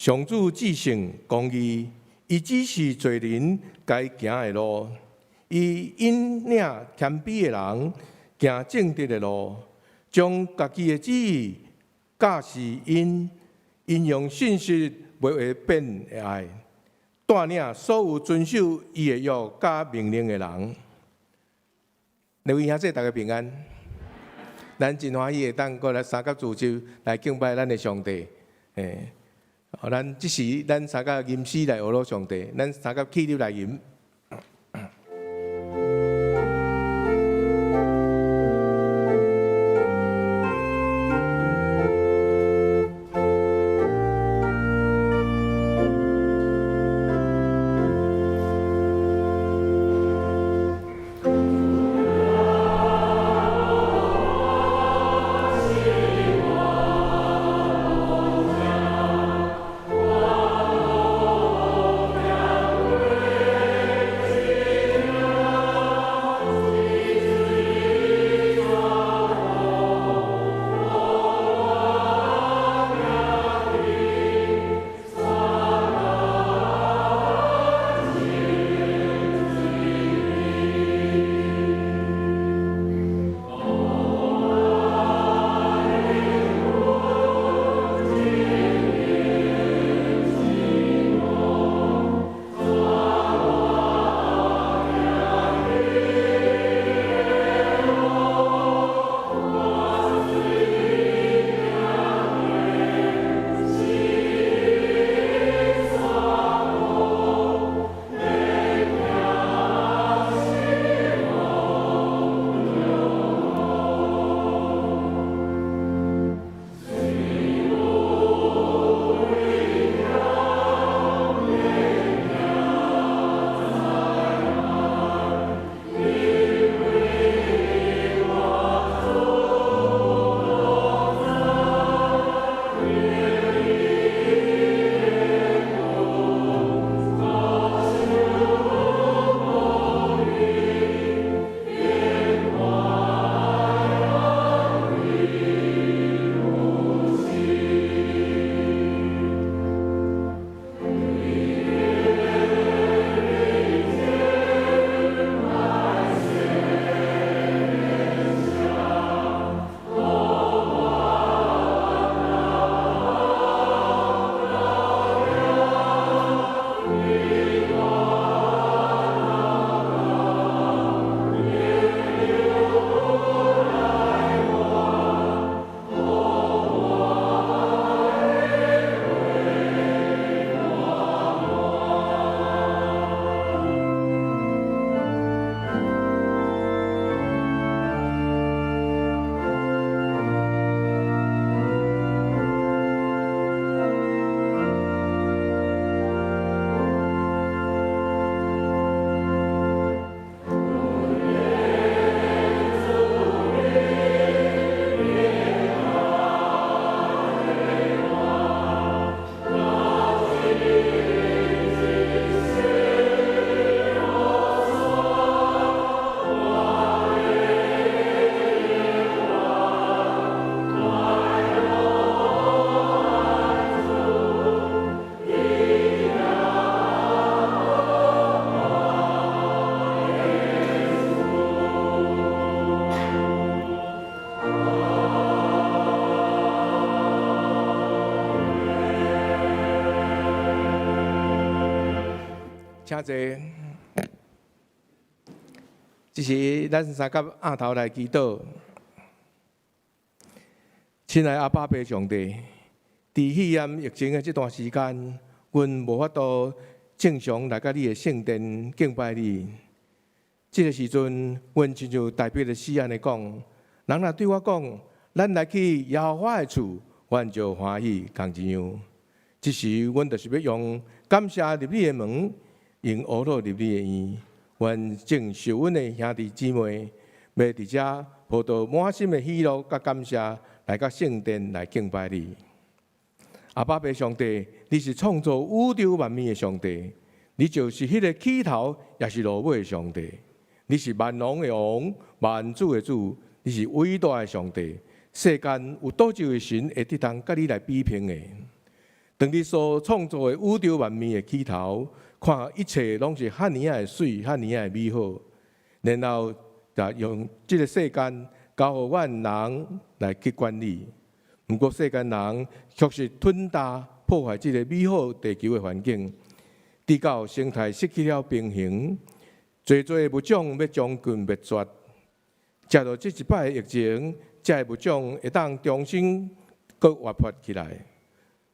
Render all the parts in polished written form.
上主至聖公義，伊指示罪人該行的路，伊引領謙卑的人行正直的路，將家己的旨意教示𪜶，𪜶用信實袂會變的愛，帶領所有遵守伊的約佮命令的人。各位兄弟，大家平安。咱真歡喜會當閣來三甲組織來敬拜咱的上帝。欸，咱這時咱三甲吟詩來呵咾上帝，咱三甲起立來吟。請坐。這時，咱三甲徛頭來祈禱。親愛阿爸父上帝，佇肺炎疫情的這段時間，阮無法度正常來到你的聖殿敬拜你。這个時陣，阮親像大衛的詩按呢講：人若對我講，咱來去耶和華的厝，阮就歡喜仝一樣。這時，阮就是欲用感謝入你的門，用呵咾入你的院。願眾受阮的兄弟姊妹，欲佇遮抱著滿心的喜樂佮感謝，來到聖殿來敬拜你。阿爸父上帝，你是創造宇宙萬物的上帝，你就是彼个起頭也是落尾的上帝。你是萬王的王，萬主的主，你是偉大的上帝。世間有佗一位神會得當佮你來比拼的？當你所創造的宇宙萬物的起頭，看一切攏是遐爾仔的媠，遐爾仔的美好，然後就用這個世間交予阮人來去管理。毋過世間人卻是吞噬破壞這個美好地球的環境，直到生態失去了平衡，濟濟物種欲將近滅絕。藉著這一擺的疫情，這个物種會當重新閣活潑起來。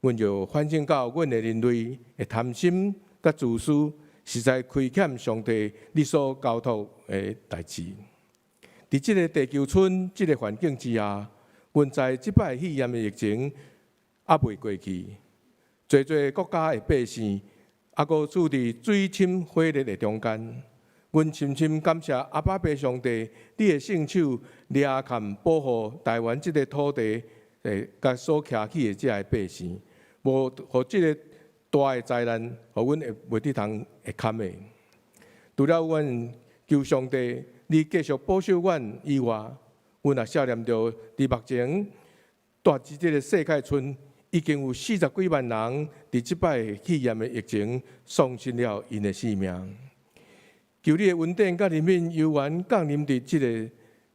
阮就反省到，阮的人類的貪心佮自私，實在虧欠上帝你所交託的代誌。佇這个地球村這个環境之下，阮知這擺肺炎的疫情猶未過去，濟濟國家的百姓猶閣處佇水深火熱的中間。阮深深感謝阿爸父上帝，你的聖手掠崁保護台灣這个土地，佮所徛起的這个百姓，無予這个大的災難，予阮會袂得通會堪的。除了阮求上帝，你繼續保守阮以外，阮也想念著佇目前，蹛佇這个世界村已經有四十幾萬人佇這擺肺炎的疫情喪失了𪜶的性命。求你的恩典佮憐憫，猶原降臨佇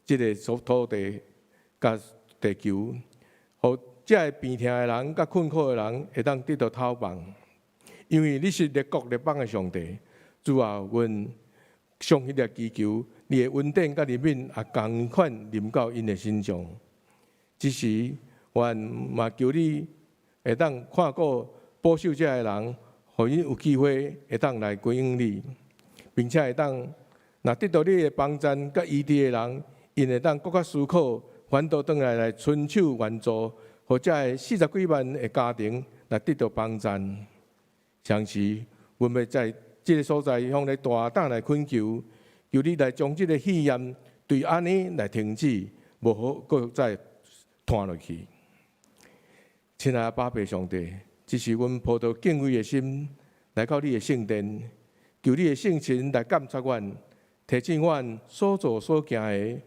這个所土地佮地球，予這个病痛的人佮困苦的人會當得到透放。因為你是列國列邦的上帝，主啊，阮相信來祈求你的恩典佮憐憫也仝款臨到𪜶的身上。這時，阮嘛求你會當看顧保守這个人，予𪜶有機會會當來歸向你，並且會當若得到你的幫贊佮醫治的人，𪜶會當閣較思考，反倒轉來來伸手援助，予這个四十幾萬的家庭來得到幫贊。同時，阮欲在這个所在向你大膽來懇求，求你來將這个肺炎對按呢來停止，無予閣再傳落去。親愛的阿爸父上帝，這是阮抱著敬畏的心來到你的聖殿，求你的聖神來監察阮，提醒阮所做所行的。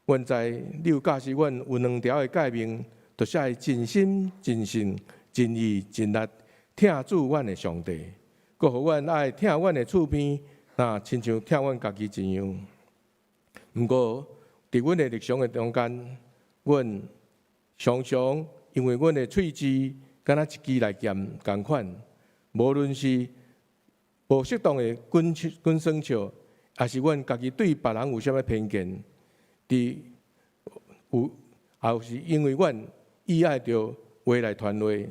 阮知你有教示阮有兩條的誡命，就是愛盡心、盡性、盡意、盡力疼主阮的上帝，閣予阮愛疼阮的厝邊，若親像疼阮家己一樣。毋過，佇阮的日常的中間，阮常常因為阮的喙舌敢若一支利劍仝款，無論是無適當的滾滾耍笑，抑是阮家己對別人有啥物偏見，佇有，抑是因為阮意愛著話來傳話，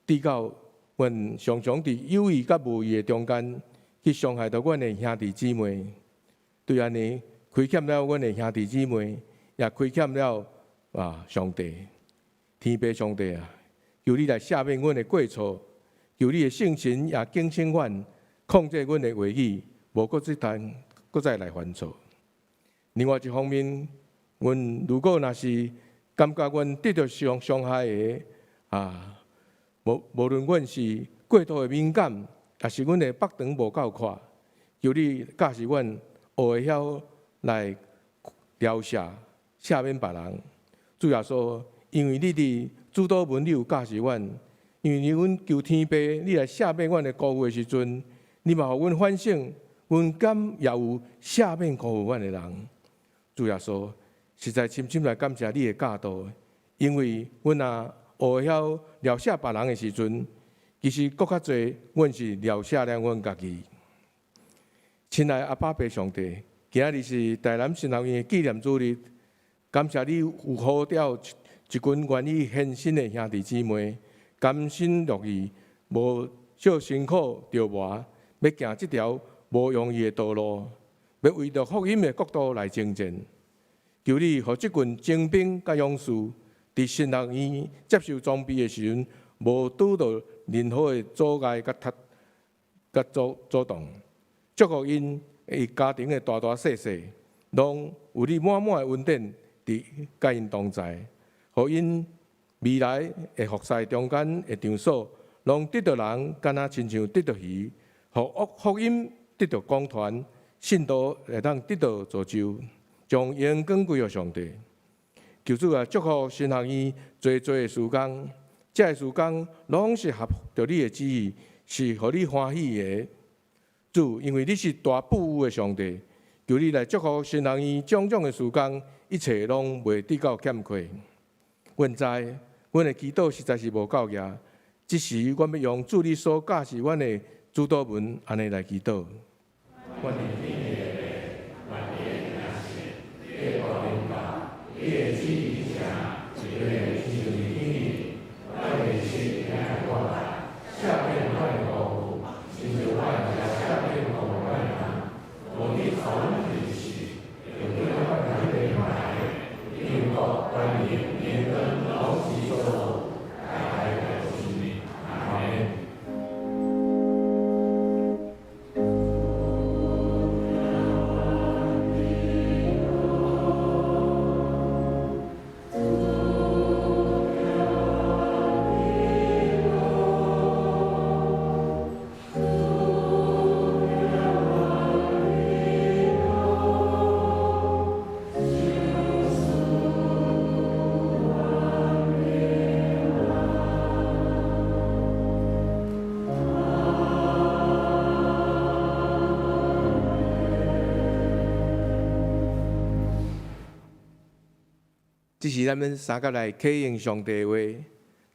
直到阮常常佇有意佮無意的中間去傷害著阮的兄弟姊妹，對按呢虧欠了阮的兄弟姊妹，也虧欠了啊上帝。天父上帝啊，求你來赦免阮的過錯，求你的聖神也警醒阮，控制阮的話語，無閣這單閣再來犯錯。另外一方面，阮如果若是感覺阮得著傷害的啊，無論阮是過度的敏感，抑是阮的腹腸無夠闊，求你教示阮學會曉來饒恕、赦免別人。主耶穌，因為你佇主禱文你有教示阮，因為阮求天父你來赦免阮的辜負的時陣，你嘛予阮反省，阮敢也有赦免辜負阮的人。主耶穌，實在深深來感謝你的教導，因為阮若學會曉饒恕別人的時陣，其實閣較濟，阮是饒恕了阮家己。親愛的阿爸父上帝，今仔日是台南神學院的紀念主日，感謝你有呼召一群願意獻身的兄弟姊妹，甘心樂意，無惜辛苦著磨，欲行這條無容易的道路，欲為著福音的國度來征戰。求你予這群精兵佮勇士，佇神學院接受裝備的時陣，無拄著任何的阻礙佮佮阻擋。祝福𪜶伊家庭的大大細細，攏有你滿滿的恩典佇佮𪜶同在，予𪜶未來的服侍中間的場所，攏得著人敢若親像得著魚，予福音得著廣傳，信徒會當得著造就，將榮光歸予上帝。求主啊，祝福神學院濟濟的事工，這个事工攏是合著你的旨意，是予你歡喜的。主，因為你是大富有的上帝，求你來祝福神學院種種的事工，一切攏袂得到欠缺。阮知，阮的祈禱實在是無夠額，這時阮欲用主你所教示阮的主禱文，按呢來祈禱。阮佇天的父，願你的名聖，你的國臨到，你的旨意成，一个親像佇天頂，咱的食今日予咱，赦免阮的辜負，親像阮也赦免辜負阮的人。無去予阮入試，著救阮脫離歹的。因為國、權柄、榮光，攏是所有，代代都是。阿們。這是咱們三個來啟應上帝的話。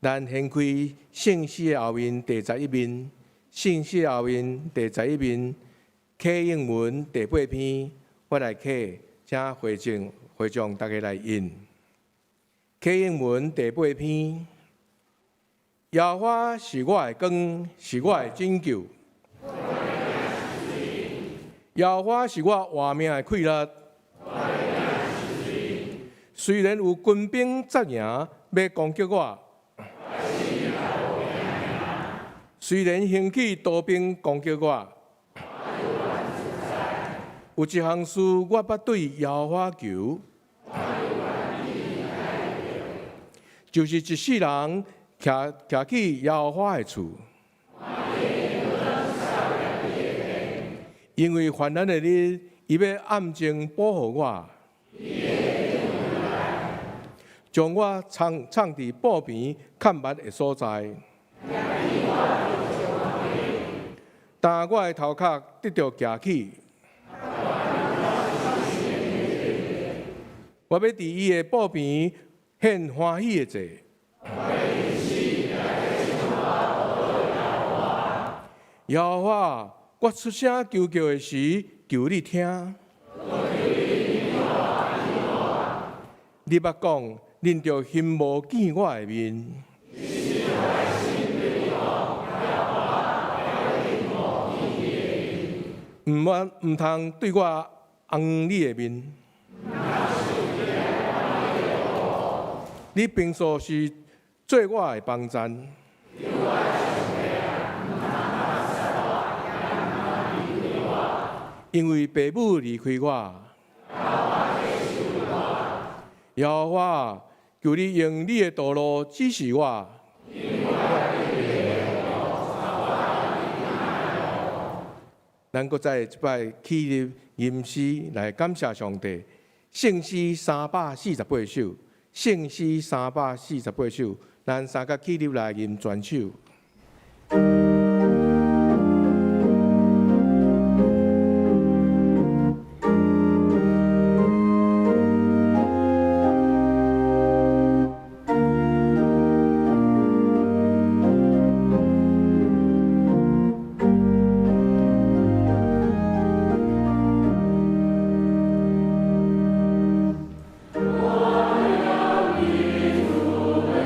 咱掀開聖詩的後面第十一面，聖詩的後面第十一面，啟應文第八篇，我來啟，請會眾會眾大家來應。啟應文第八篇，耶和華是我的光，是我的拯救。耶和華是我活命的氣力。雖然有軍兵紮營欲攻擊我，雖然興起刀兵攻擊我，有一項事我捌對耶和華求，就是一世人徛徛去耶和華的厝，因為患難的日，伊欲暗中保護我。將我藏藏佇布坪較密的所在，當我的頭殼得著舉起，我欲佇伊的布坪獻歡喜的祭。耶和華，我出聲求叫的時，求你聽。你捌講，恁著欣慕見我的面。毋毋通對我尪你的面。你平素是做我的幫贊。因為父母離開我。耶和華，求你用你的道路指示我。咱閣再一擺起立吟詩來感謝上帝。聖詩348首，聖詩三百四十八首，咱三個起立來吟全首。我要以主為榮。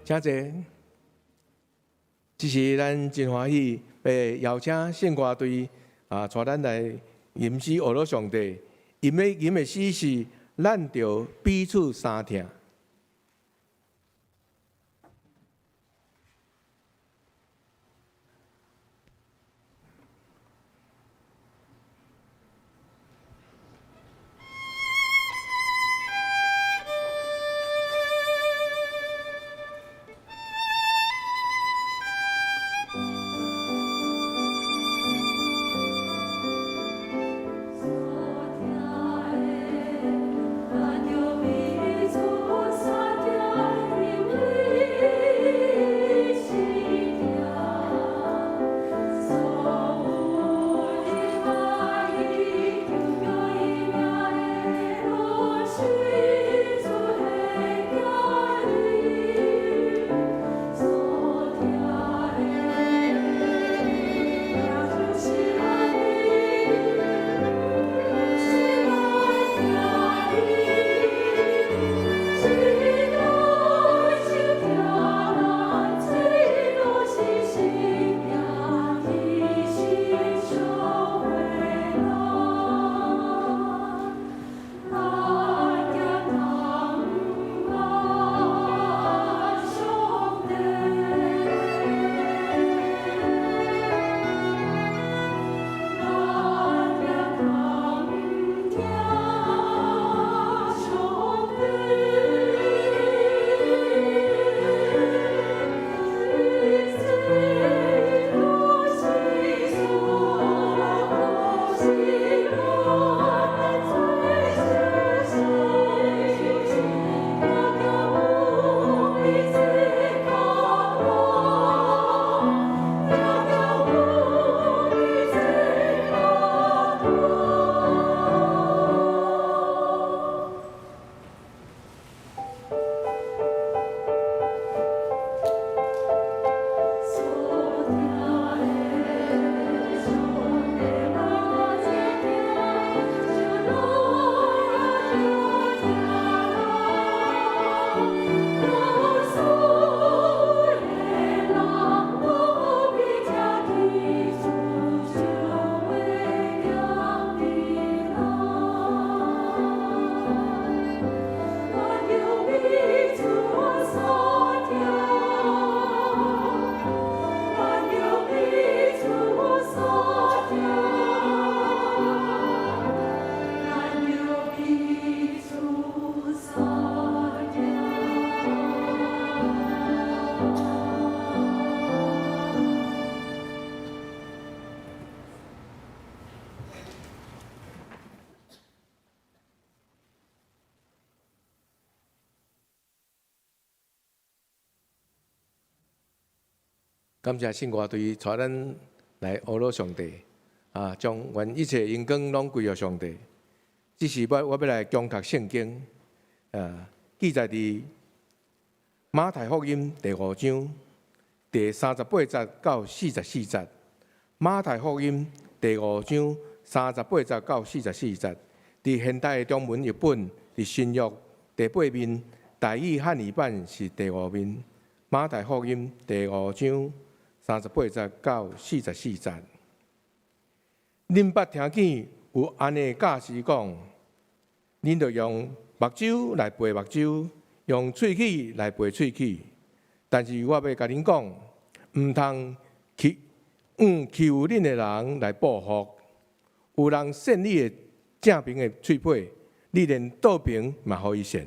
請坐。這時咱真歡喜，欲邀請聖歌隊啊，帶咱來吟詩呵咾上帝。𪜶欲吟的詩是咱著彼此相疼。感謝聖歌隊帶咱來呵咾上帝，啊，將阮一切榮光攏歸予上帝。這時我欲來恭讀聖經，啊，記載佇馬太福音第五章第三十八節到四十四節。馬太福音第五章三十八節到四十四節，佇現代的中文譯本，佇新約第八面，台語漢語版是第五面。馬太福音第五章三十八節到四十四節。恁捌聽見有按呢教示講，恁著用目睭來賠目睭，用喙齒來賠喙齒。但是我欲共恁講，毋通去向欺負恁的人來報復。有人扇你的正爿的喙䫌，你連倒爿嘛予伊扇。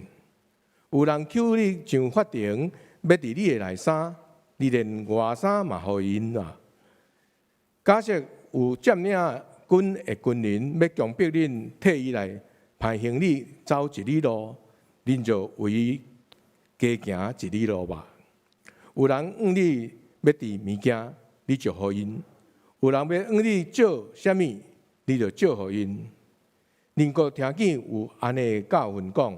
有人抾你上法庭，欲佇你的內衫，你連外衫嘛予𪜶啊。假設有佔領軍的軍人欲強迫恁替伊來攀行李走一里路，恁就為伊加行一里路吧。有人向你欲佇物件，你就予𪜶；有人欲向你借啥物，你就借予𪜶。恁閣聽見有按呢教訓講：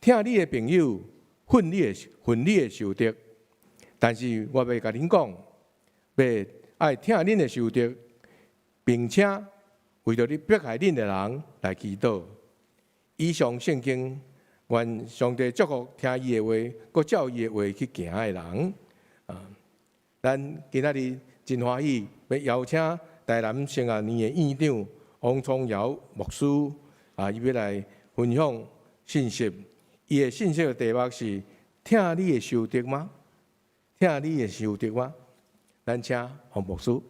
疼你的朋友，恨你的仇敵。但是我欲共恁講，欲愛疼恁的仇敵，並且為著咧迫害恁的人來祈禱。以上聖經，願上帝祝福聽伊的話，閣照伊的話去行的人。啊，咱今仔日真歡喜，欲邀請台南神學院的院長王聰堯牧師啊，伊欲來分享信息。伊的信息的題目是：疼你的仇敵嗎？疼你的仇敵嗎？咱請王牧師。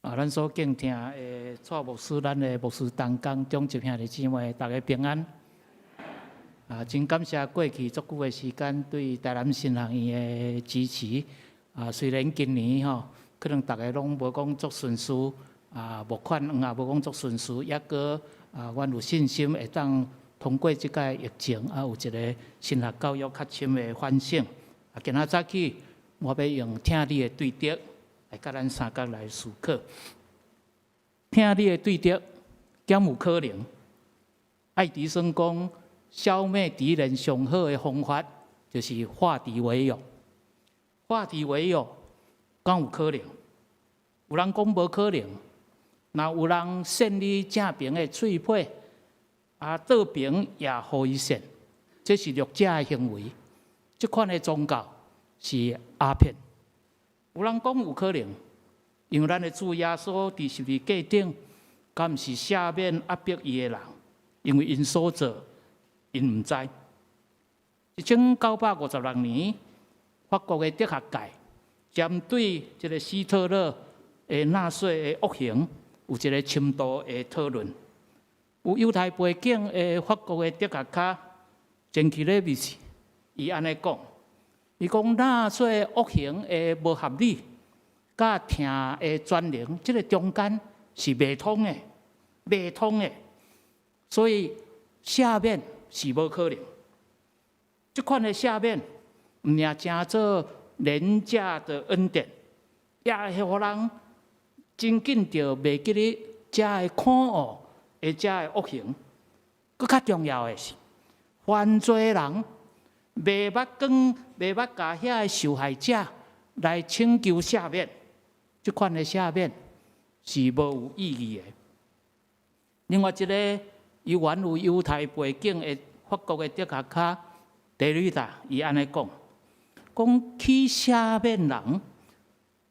啊，咱所敬聽的蔡牧師，咱的牧師同工長執兄弟姊妹，大家平安。啊，真感謝過去足久的時間對台南神學院的支持。啊，雖然今年吼，可能逐家攏無講足順遂，啊，募款也無講足順遂，抑閣啊，阮有信心會當通過這個疫情，啊，有一个神學教育較深的反省。啊，今仔早起我欲用疼你的對敵來佮咱相共來思考。疼你的對敵，敢有可能？愛迪生講，消滅敵人上好的方法，就是化敵為友。化敵為友，敢有可能？有人講無可能。若有人扇你正爿的喙皮，啊，倒爿也予伊扇，這是弱者的行為。這款的宗教是鴉片。有人講有可能，因為咱的主耶穌佇十字架頂，敢毋是赦免壓迫伊的人，因為𪜶所做，𪜶毋知。1956年，法國的哲學界針對這個希特勒的納粹的惡行，有一个深度的討論。有猶太背景的法國的哲學家錢基雷維斯，伊按呢講，伊講納粹惡行的無合理，佮疼的全能，這个中間是袂通的，袂通的。所以赦免是無可能。這款的赦免，毋爾成做廉價的恩典，也會予人真緊就袂記得這个可惡的這个惡行。閣較重要的是，犯罪人袂捌講，袂捌共遐个受害者來請求赦免，這款的赦免是無有意義的。另外一个伊原有猶太背景的法國的哲學家德里達，伊按呢講，講去赦免人，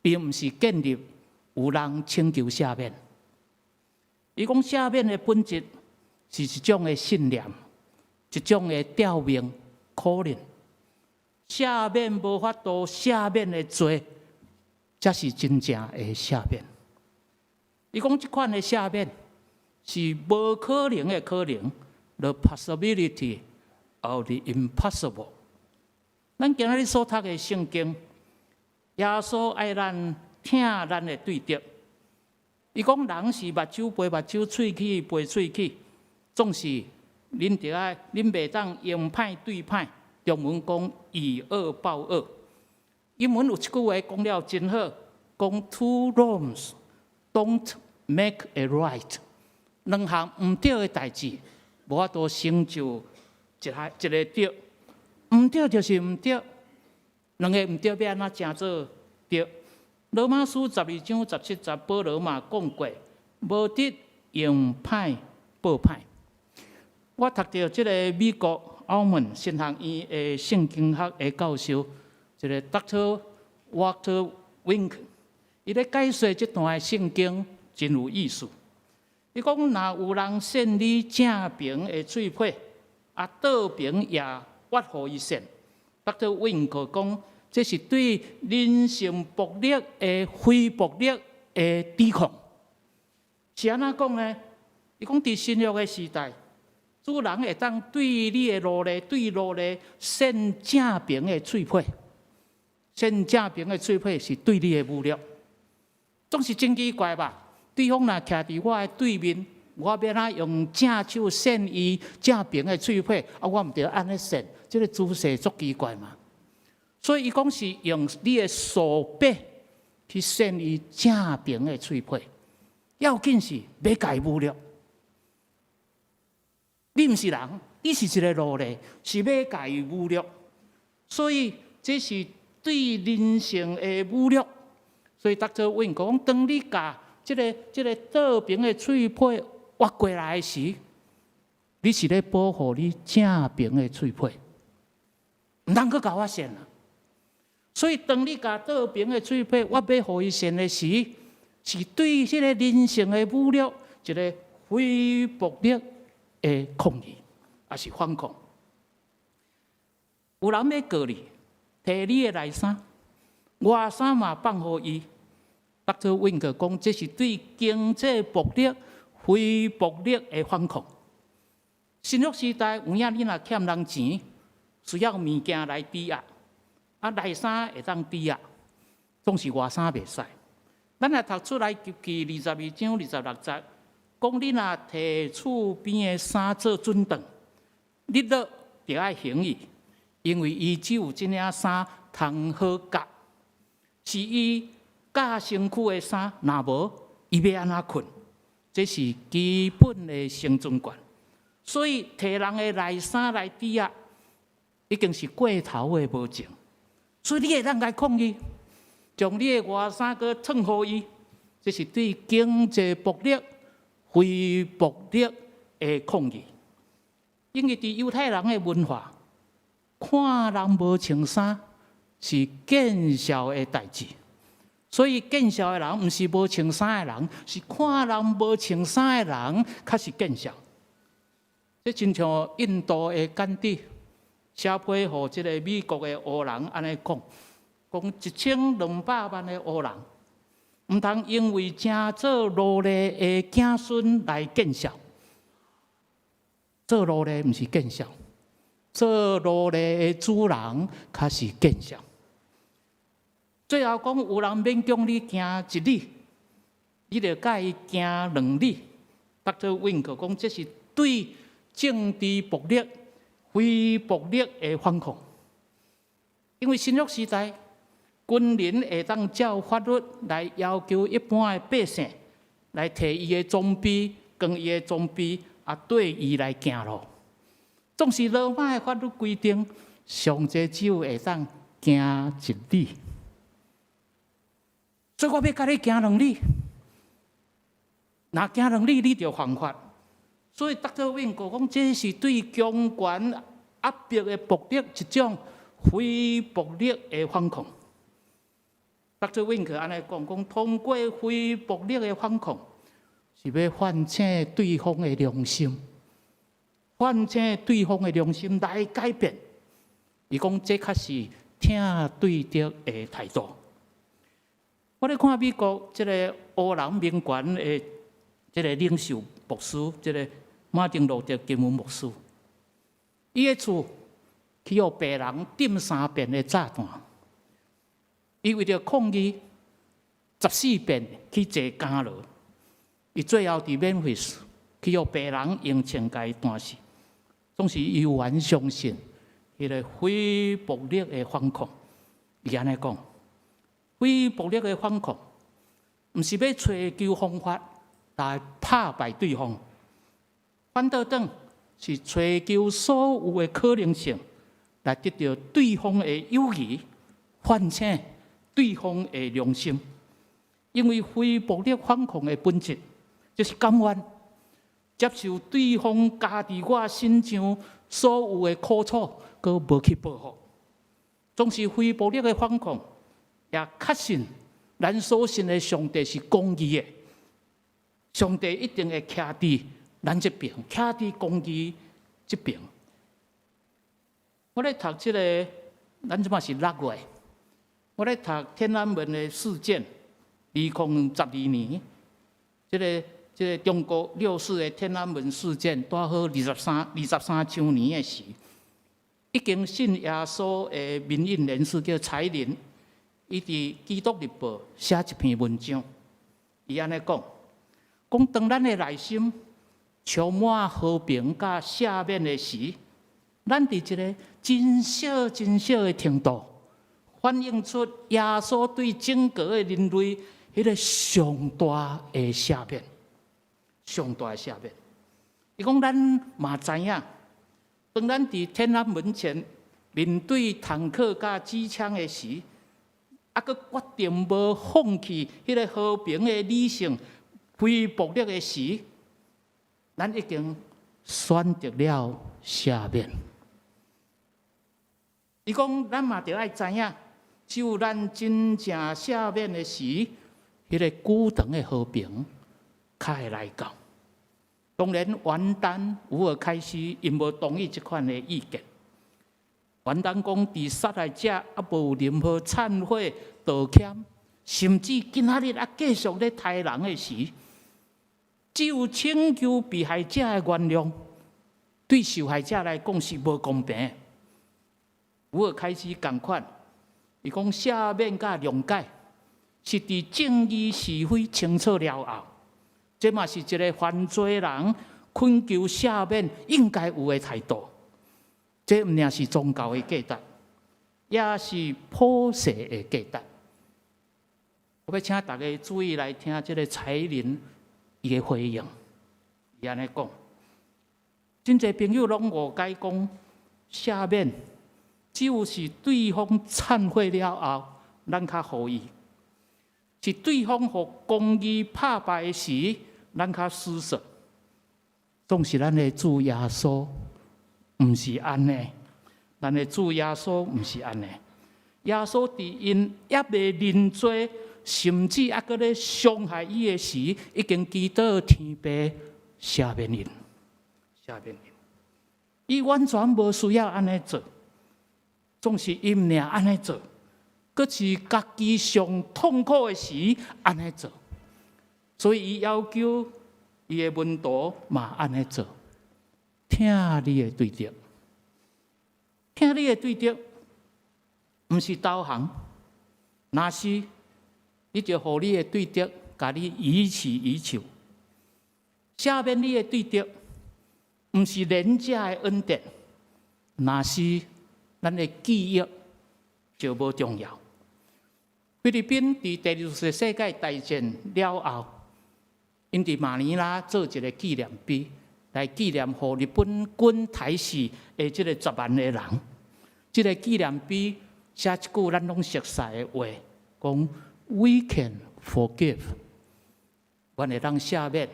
並毋是建立有人請求赦免。伊講赦免的本質是一種的信念，一種的召命可能。赦免無法度赦免的罪，才是真正的赦免。伊講這款的赦免是無可能的可能，the possibility of the impossible。咱今仔日所讀的聖經，耶穌愛咱疼咱的對敵。伊講人是目睭賠目睭，喙齒賠喙齒，總是恁著愛，恁袂當用歹對歹。中文講以惡報惡。英文有一句話講了真好，講 Two wrongs don't make a right。兩項毋對的代誌，無法度成就一項一个對。毋對就是毋對，兩个毋對欲按怎成做對？羅馬書12章17節，保羅嘛講過，無得用歹報歹。我讀著這个美國澳門神學院的聖經學的教授，一个 Dr. Walter Wink，伊咧解說這段的聖經真有意思。伊講，若有人扇你正爿的喙皮，啊，倒爿也挖予伊扇。Dr. Wink 講，這是對人性暴力的非暴力的抵抗。是按怎講呢？伊講佇新約的時代，主人會當對你的奴隸，對奴隸扇正爿的喙皮，扇正爿的喙皮是對你的侮辱，總是真奇怪吧？對方若徛佇我的對面，我欲按怎用正手扇伊正爿的喙皮，啊，我毋著按呢扇，這个姿勢足奇怪嘛。所以伊講是用你的手臂去扇伊正爿的喙皮，要緊是欲共伊侮辱。你毋是人，你是一个奴隸，是欲共伊侮辱。所以這是對人性的侮辱，所以 Dr. Wink 講，當你共這個倒爿的喙皮挖過來時，你是咧保護你正爿的喙皮，毋通閣共我跣啊！所以當你共倒爿的喙皮挖欲予伊跣的時，是對這個人性的侮辱，一個非暴力的抗議，抑是反抗。有人欲告你，提你的內衫，外衫嘛放予伊。Dr. Wink 講，這是對經濟暴力、非暴力的反抗。新約時代有影你若欠人錢，需要物件來抵押，啊內衫會當抵押，總是外衫袂使。咱來讀出埃及記22章26節，講你若提厝邊的衫做準當，日落就愛還伊，因為伊只有這領衫通好夾，是伊咬身軀的衫，若無伊欲按怎睏？這是基本的生存權。所以提人的內衫來抵押，已經是過頭的無情。所以你會當共抗議，將你的外衫閣褪予伊，這是對經濟暴力、非暴力的抗議。因為佇猶太人的文化，看人無穿衫是見笑的代誌。所以見笑的人毋是無穿衫的人，是看人無穿衫的人較是見笑。這親像印度的甘地寫批予這個美國的黑人按呢講，講1200萬的黑人，毋通因為成做奴隸的子孫來見笑。做奴隸毋是見笑，做奴隸的主人較是見笑。最後講有人勉強你行一里，你著共伊行2里。Dr. Wink 講這是對政治暴力、非暴力的反抗。因為新約時代，軍人會當照法律來要求一般的百姓來提伊的裝備、扛伊的裝備，啊，綴伊來行路。總是羅馬的法律規定，上濟只有會當行一里。所以我欲共你行2里，若行兩里你就犯法。所以 Dr. Wink 講，這是對強權壓迫的暴力一種非暴力的反抗。Dr. Wink 按呢講，講通過非暴力的反抗，是欲喚醒對方的良心，喚醒對方的良心來改變。伊講這較是疼對敵的態度。我咧看美國這個黑人民權的這個領袖牧師，這個馬丁路德金恩牧師，伊的厝去予白人釘三遍的炸彈，伊為著抗議14遍去坐監牢，伊最後佇免費去予白人用槍共伊彈死，總是伊猶原相信彼個非暴力的反抗。伊按呢講，非暴力的反抗，毋是欲揣求方法來拍敗對方，反倒轉是揣求所有的可能性，來得著對方的友誼，喚醒對方的良心。因為非暴力反抗的本質，就是甘願接受對方加佇我身上所有的苦楚，閣無去報復。總是非暴力的反抗，也確信咱所信的上帝是公義的，上帝一定會徛佇咱這爿，徛佇公義這爿。我咧讀這個，咱這擺是6月，我咧讀天安門的事件，2012年，這個中國六四的天安門事件，拄好23週年的時，已經信耶穌的民運人士叫柴玲，伊佇《基督日報》寫一篇文章，伊按呢講，講當咱的內心充滿和平佮赦免的時，咱佇一個真小真小的程度，反映出耶穌對整個的人類彼個上大的赦免，上大的赦免。伊講咱嘛知影，當咱佇天安門前面對坦克佮機槍的時，閣決定無放棄彼个和平的理性、非暴力的時，咱已經選擇了赦免。伊講，咱嘛著愛知影，只有咱真正赦免的時，彼个久長的和平較會來到。當然，元旦吾爾開斯𪜶無同意這款的意見。元旦講，佇殺害者猶無有任何懺悔、道歉，甚至今仔日猶繼續咧刣人的時，只有請求被害者的原諒，對受害者來講是無公平。吾爾開斯仝款，伊講赦免佮諒解是佇正義是非清楚了後，這嘛是一个犯罪人懇求赦免應該有的態度。這毋爾是宗教的價值，也是普世的價值。我欲請大家注意來聽這个柴玲伊的回應。伊按呢講，真濟朋友攏誤解講赦免，只有是對方懺悔了後，咱較予伊；是對方予公義拍敗時，咱較施捨。總是咱的主耶穌毋是按呢，咱的主耶穌毋是按呢。耶穌佇𪜶猶未認罪，甚至猶閣咧傷害伊的時，已經祈禱天父赦免𪜶，赦免𪜶。伊完全無需要按呢做，總是伊毋爾按呢做，閣是家己上痛苦的時按呢做，所以伊要求伊的門徒嘛按呢做，疼你的對敵，疼你的對敵，毋是投降，若是你就予你的對敵共你予取予求。赦免你的對敵，毋是廉價的恩典，若是咱的記憶就無重要。菲律賓佇第二次世界大戰了後，𪜶佇馬尼拉做一个紀念碑，來紀念予日本軍刣死的這个10萬个人。這个紀念碑寫一句咱攏熟似的話，講 We can forgive，阮會當赦免。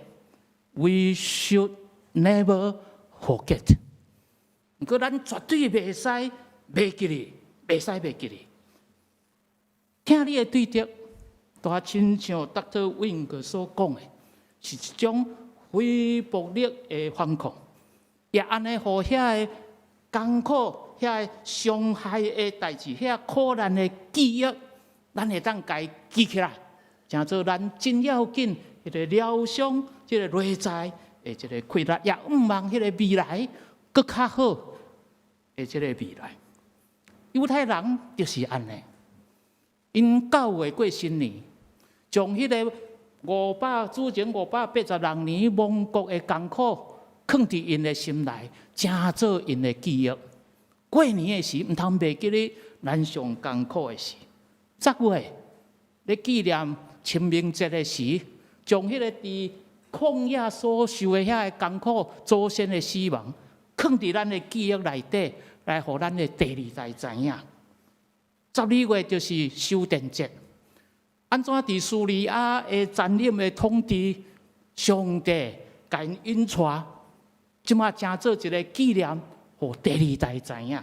We should never forget。毋過咱絕對袂使袂記得，袂使袂記得。疼你的對敵，就親像 Dr. Wing 所講的，是一種非暴力的反抗，也按呢予遐个艱苦、遐个傷害的代誌、遐苦難的記憶，咱會當共伊記起來，成做咱真要緊彼个療傷、這个內在的這个氣力，也向望彼个未來閣較好的這个未來。猶太人就是按呢，𪜶9月過新年，將彼个主前586年亡國的艱苦，囥佇𪜶的心內，成做𪜶的記憶。過年的時，毋通袂記得咱上艱苦的時。10月咧紀念清明節的時，將彼个佇曠野所受的遐个艱苦、祖先的死亡，囥佇咱的記憶內底，來予咱的第二代知影。12月就是修殿節，按怎佇敘利亞的殘忍的統治，上帝共𪜶引帶，這馬成做一个紀念，予第二代知影。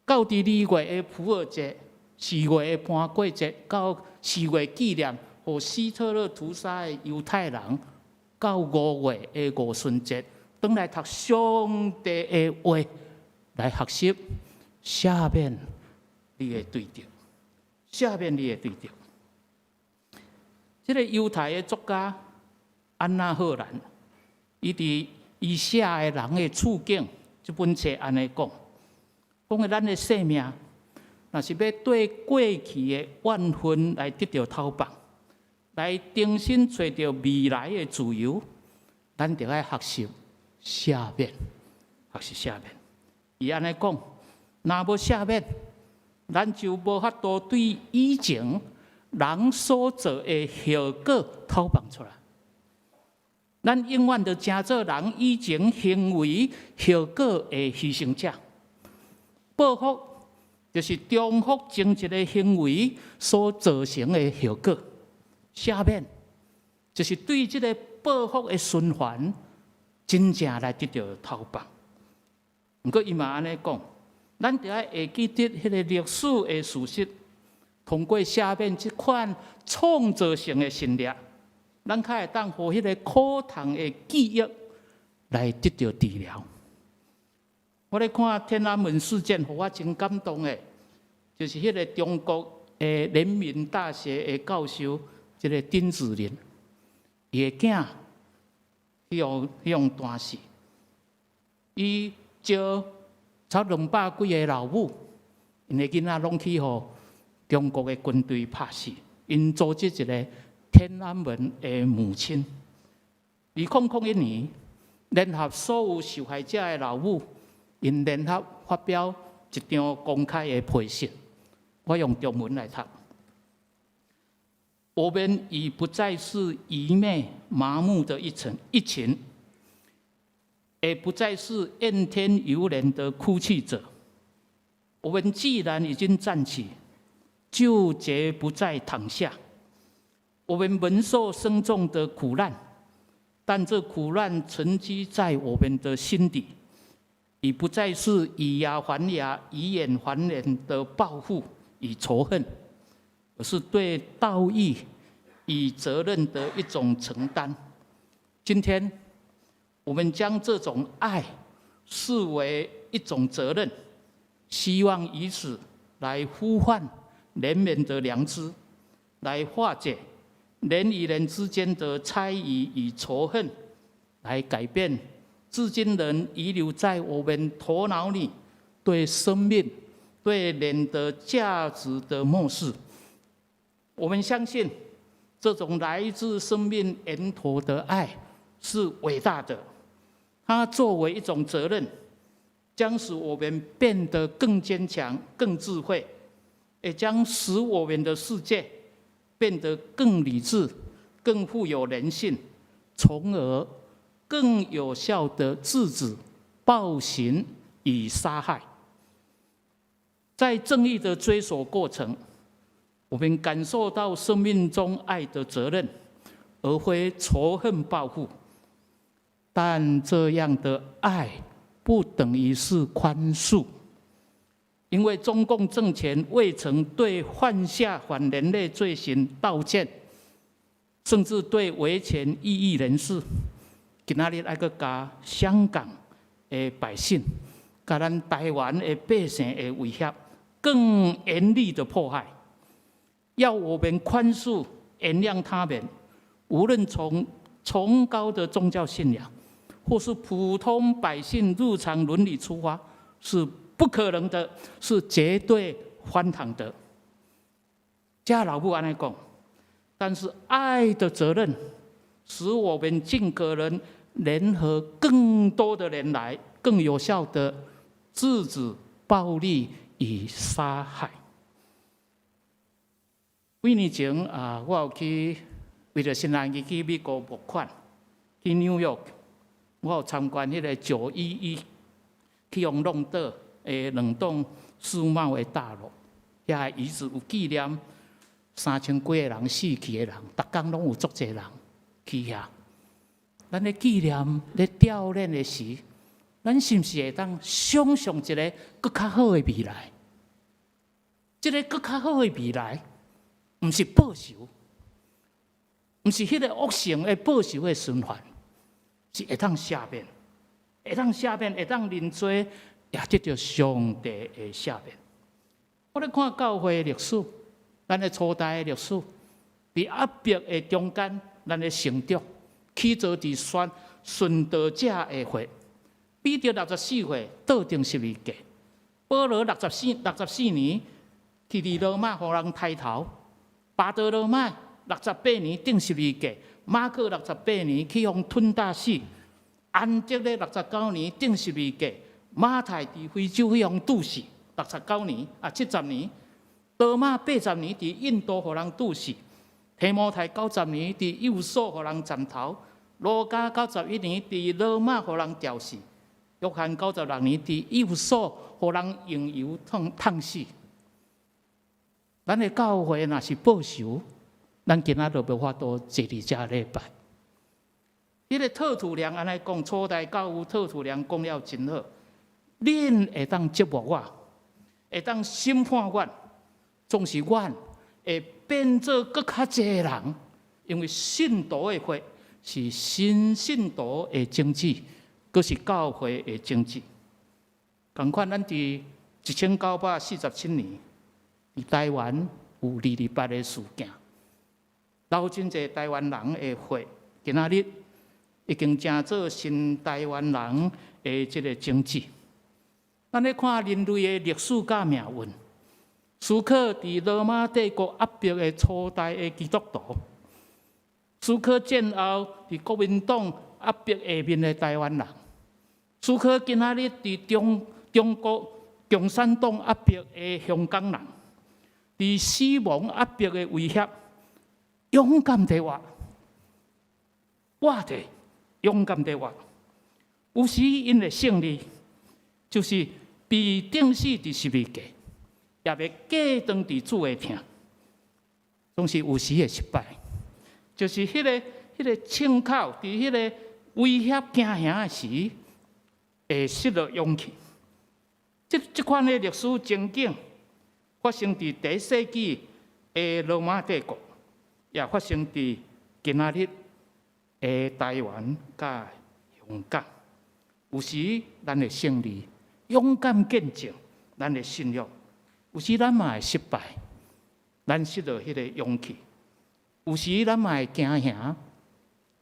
到佇2月的普珥節，4月的盤粿節，到4月紀念予希特勒屠殺的猶太人，到5月的五旬節，轉來讀上帝的話，來學習赦免你的對敵，赦免你的對敵。這个猶太的作家安娜赫蘭，伊佇伊寫的人的處境這本冊按呢講，講的咱的生命，若是欲對過去的怨恨來得著透放，來重新揣著未來的自由，咱著愛學習赦免，學習赦免。伊按呢講，若無赦免，咱就無法度對以前人所做的後果透放出來。咱永遠就成做人以前行為後果的犧牲者。報復就是重複同一个行為所造成的後果。赦免就是對這個報復的循環，真正來得著頭放。毋過伊嘛按呢講，咱著愛會記得彼個歷史的事實，通過赦免這款創造性的心力，咱較會當予彼个苦痛的記憶來得著治療。我咧看天安門事件，予我真感動的，就是彼个中國的人民大學的教授，這个丁子霖，伊的囝去予彈死，伊招差200幾个老母，𪜶的囡仔攏去予中國的軍隊拍死，𪜶組織一个天安門的母親。2001年，聯合所有受害者的老母，𪜶聯合發表一張公開的批信。我用中文來讀：我們已不再是愚昧麻木的一層一群，也不再是怨天尤人的哭泣者。我們既然已經站起，就絕不再躺下。我們蒙受深重的苦難，但這苦難沉積在我們的心底，已不再是以牙還牙、以眼還眼的報復與仇恨，而是對道義與責任的一種承擔。今天，我們將這種愛視為一種責任，希望以此來呼喚憐憫的良知，來化解人與人之間的猜疑與仇恨，來改變至今仍遺留在我們頭腦裡對生命、對人的價值的漠視。我們相信，這種來自生命源頭的愛是偉大的，它作為一種責任，將使我們變得更堅強、更智慧，也將使我們的世界變得更理智、更富有人性，從而更有效地制止暴行與殺害。在正義的追索過程，我們感受到生命中愛的責任，而非仇恨報復。但這樣的愛不等於是寬恕，因為中共政權未曾對犯下反人類罪行道歉，甚至對維權異議人士，今仔日愛閣共香港的百姓，共咱台灣的百姓的威脅，更嚴厲的迫害，要我們寬恕、原諒他們，無論從崇高的宗教信仰，或是普通百姓日常倫理出發，是不可能的，是絕對荒唐的。這老母按呢講，但是愛的責任，使我們盡可能聯合更多的人來，更有效的制止暴力與殺害。幾年前啊，我有去為著新南去美國募款，去紐約，我有參觀彼个911去予弄倒的兩棟世貿的大樓，遐個遺址有紀念3000幾个人死去的人，逐工攏有足濟人去遐。咱咧紀念、咧悼念的時，咱是毋是會當想像一个閣較好的未來？這个閣較好的未來，毋是報仇，毋是彼个惡性的報仇的循環，是會當赦免，會當赦免，會當認罪，也得著上帝的赦免。我咧看教會的歷史，咱的初代的歷史，佇壓迫的中間，咱的成長，起造佇宣殉道者的血。彼得64歲倒釘十字架，保羅64年去佇羅馬予人刣頭，巴多羅買68年釘十字架，馬可68年去予吞打死，安德烈69年釘十字架，馬太佇非洲去予毒死，69年啊70年，多馬80年佇印度予人毒死，提摩太90年佇以弗所予人斬頭，路加91年佇羅馬予人吊死，約翰96年佇以弗所予人用油燙燙死。咱的教會若是報仇，咱今仔就無法度坐佇遮禮拜。彼個特土良按呢講，初代教父特土良講了真好。恁會當折磨我，會當審判我，總是阮會變做閣較濟人，因為信徒的血是新信徒的種子，閣是教會的種子。仝款，咱佇1947年，佇台灣有二二八的事件，流真濟台灣人的血，今仔日已經成做新台灣人的這个種子。咱咧看人類的歷史佮命運，思考佇羅馬帝國壓迫的初代的基督徒，思考戰後佇國民黨壓迫下面的台灣人，思考今仔日佇中國共產黨壓迫的香港人，佇死亡壓迫的威脅，勇敢地活，活著勇敢地活。有時𪜶會勝利，就是被釘死佇十字架，也袂隔斷佇主的疼。總是有時會失敗，就是彼個槍口佇彼個威脅驚嚇的時，會失落勇氣。這款的歷史情景發生佇第一世紀的羅馬帝國，也發生佇今仔日的台灣佮香港。有時咱會勝利，勇敢見證咱的信仰；有時咱嘛會失敗，咱失落彼个勇氣。有時咱嘛會驚嚇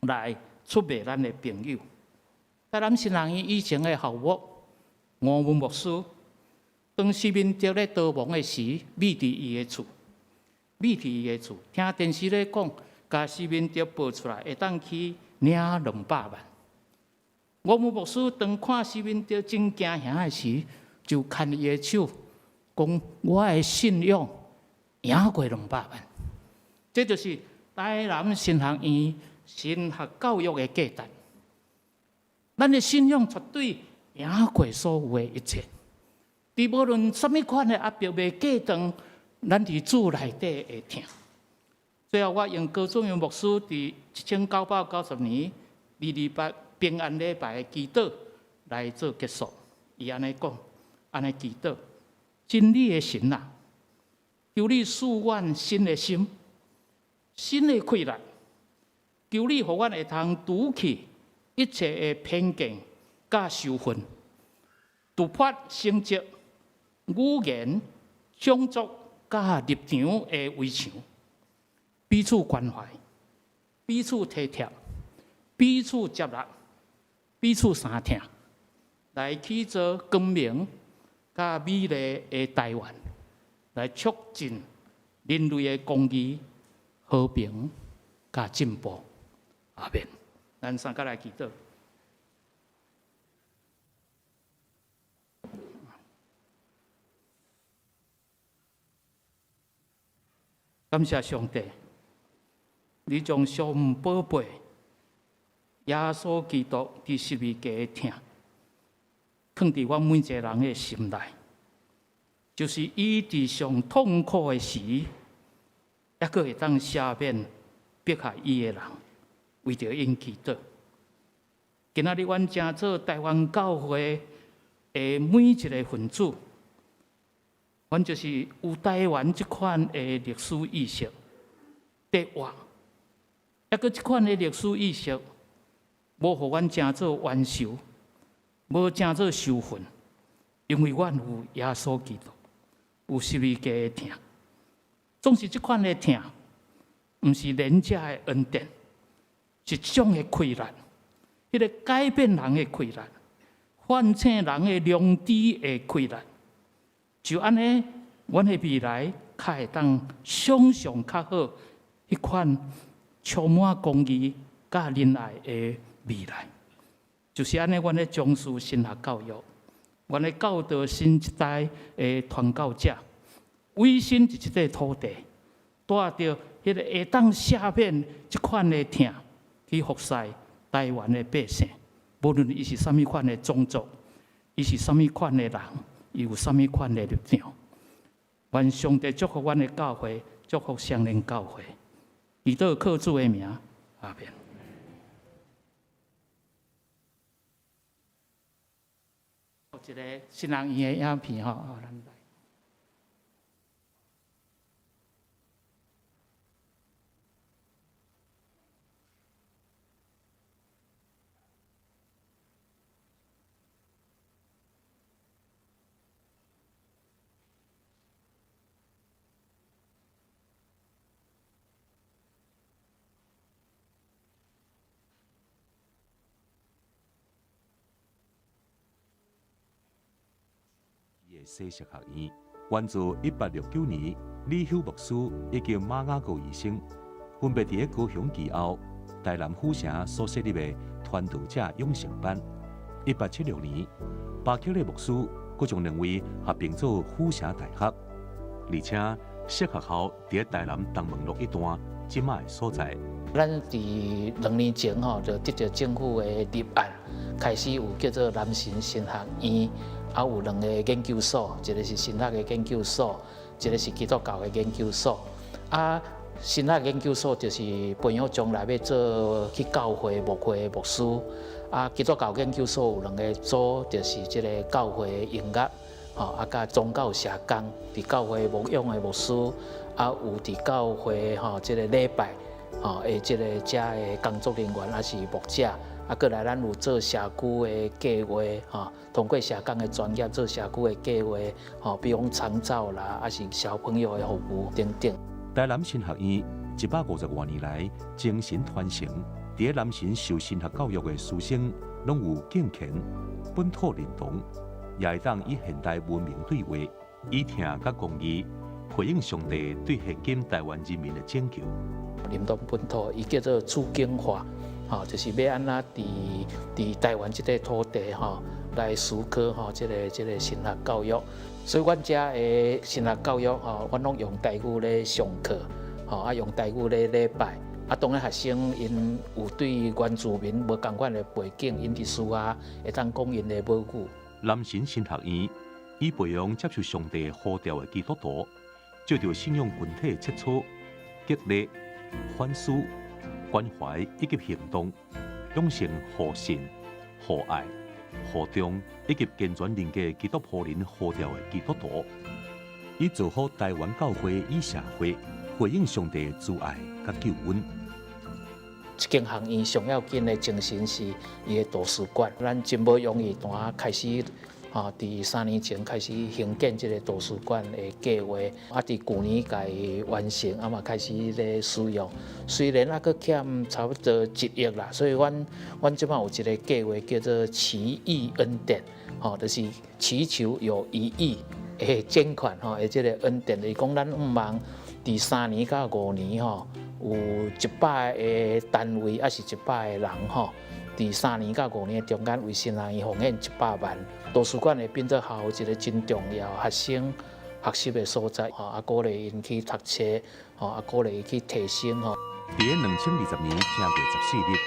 來出賣咱的朋友。台南神學院以前的校牧吳文牧師，當施明德咧逃亡的時，覕佇伊的厝，覕佇伊的厝，聽電視咧講，共施明德報出來，會當去領200萬。吳文牧師當看施明德真驚嚇的時，就牽伊的手，講我的信仰贏過兩百萬。這就是台南神學院神學教育的價值。咱的信仰絕對贏過所有的一切。佇無論啥物款的壓迫袂隔斷，咱佇主內底的疼。最後，我用高祖明牧師佇1990年二二八平安禮拜的祈禱來做結束。伊按呢講，按呢祈禱：真理的神啊，求你賜阮新的心、新的氣力，求你予阮會通除去一切的偏見佮仇恨，突破省籍、語言、種族佮立場的圍牆，彼此關懷、彼此體貼、彼此接納、彼此相疼，來去做光明佮美麗的台灣，來促進人類的公義、和平佮進步。阿們，咱三個來祈禱。感謝上帝，你將上寶貝耶穌基督佇十字架的疼，囥佇阮每一個人的心內，就是伊佇上痛苦的時，猶閣會當赦免迫害伊的人，為著𪜶祈禱。今仔日阮成做台灣教會的每一個分子，阮就是有台灣這款的歷史意識佇活，猶閣這款的歷史意識，無予阮成做冤仇，無成做仇恨，因為阮有耶穌基督，有十字架的疼。總是這款的疼，毋是廉價的恩典，是一種的氣力，彼个改變人的氣力，喚醒人的良知的氣力。就按呢，阮的未來較會當想像較好，彼款充滿公義佮仁愛的未來。就是按呢，阮咧從事神學教育，阮咧教導新一代的傳教者，委身佇這塊土地，帶著彼个會當赦免這款的疼，去服侍台灣的百姓，無論伊是啥物款的種族，伊是啥物款的人，伊有啥物款的立場，願上帝祝福阮的教會，祝福雙連教會。祈禱靠主的名，阿們。一個神學院的影片吼，咱來。西式學院，源自1869年，李休牧師以及馬雅各醫生分別佇高雄旗後、台南府城所設立的傳道者養成班。1876年，巴克利牧師閣將兩位合併做府城大學，而且設學校佇台南東門路一段這擺的所在。咱佇2年前吼，就得著政府的立案，開始有叫做南神神學院，啊有兩個研究所，一個是神學的研究所，一個是基督教的研究所。啊，神學研究所就是培養將來欲做去教會牧會的牧師。啊，基督教研究所有兩個組，就是這个教會的音樂，吼，啊，佮宗教社工，佇教會牧養的牧師，啊，有佇教會吼，這个禮拜，吼，的這个遮的工作人員，抑是牧者，啊，閣來咱有做社區的計劃，吼，通過社工的專業做社區的計劃，吼，比如講長照啦，抑是小朋友的服務等等。台南神學院150外年來精神傳承，佇南神受神學教育的師生，攏有敬虔、本土認同，也會當與現代文明對話，以疼佮公義回應上帝對現今台灣人民的拯救。林東本土，伊叫做處境化，吼，就是欲按怎佇台灣這塊土地吼來思考吼，這个神學教育。所以，阮遮的神學教育吼，阮攏用台語咧上課，吼，啊用台語咧禮拜。啊，當然學生𪜶有對原住民無仝款的背景，𪜶佇私下會當講𪜶的母語。南神神學院以培養接受上帝呼召的基督徒，藉著信仰群體切磋、激勵、反思、關懷以及行動，養成互信、互愛、互重以及健全人格基督僕人呼召的基督徒，以造福台灣教會與社會，回應上帝慈愛佮救恩。這間學院上要緊的精神是伊的圖書館，咱真無容易，拄仔開始，吼，佇3年前開始興建這个圖書館的計劃，啊，佇舊年共伊完成，啊嘛開始咧使用。雖然猶閣欠差不多1億啦，所以阮這擺有一个計劃叫做奇異恩典，吼，就是祈求有1億的捐款，吼，的這个恩典，就是講咱向望佇3年到5年，吼，有100个單位，抑是100个人，吼，佇3年到5年中間，為神學院奉獻100萬，圖書館會變做學校一个真重要學生學習的所在，吼，啊，鼓勵𪜶去讀冊，吼，啊，鼓勵𪜶去提升，吼。佇2020年正月14日，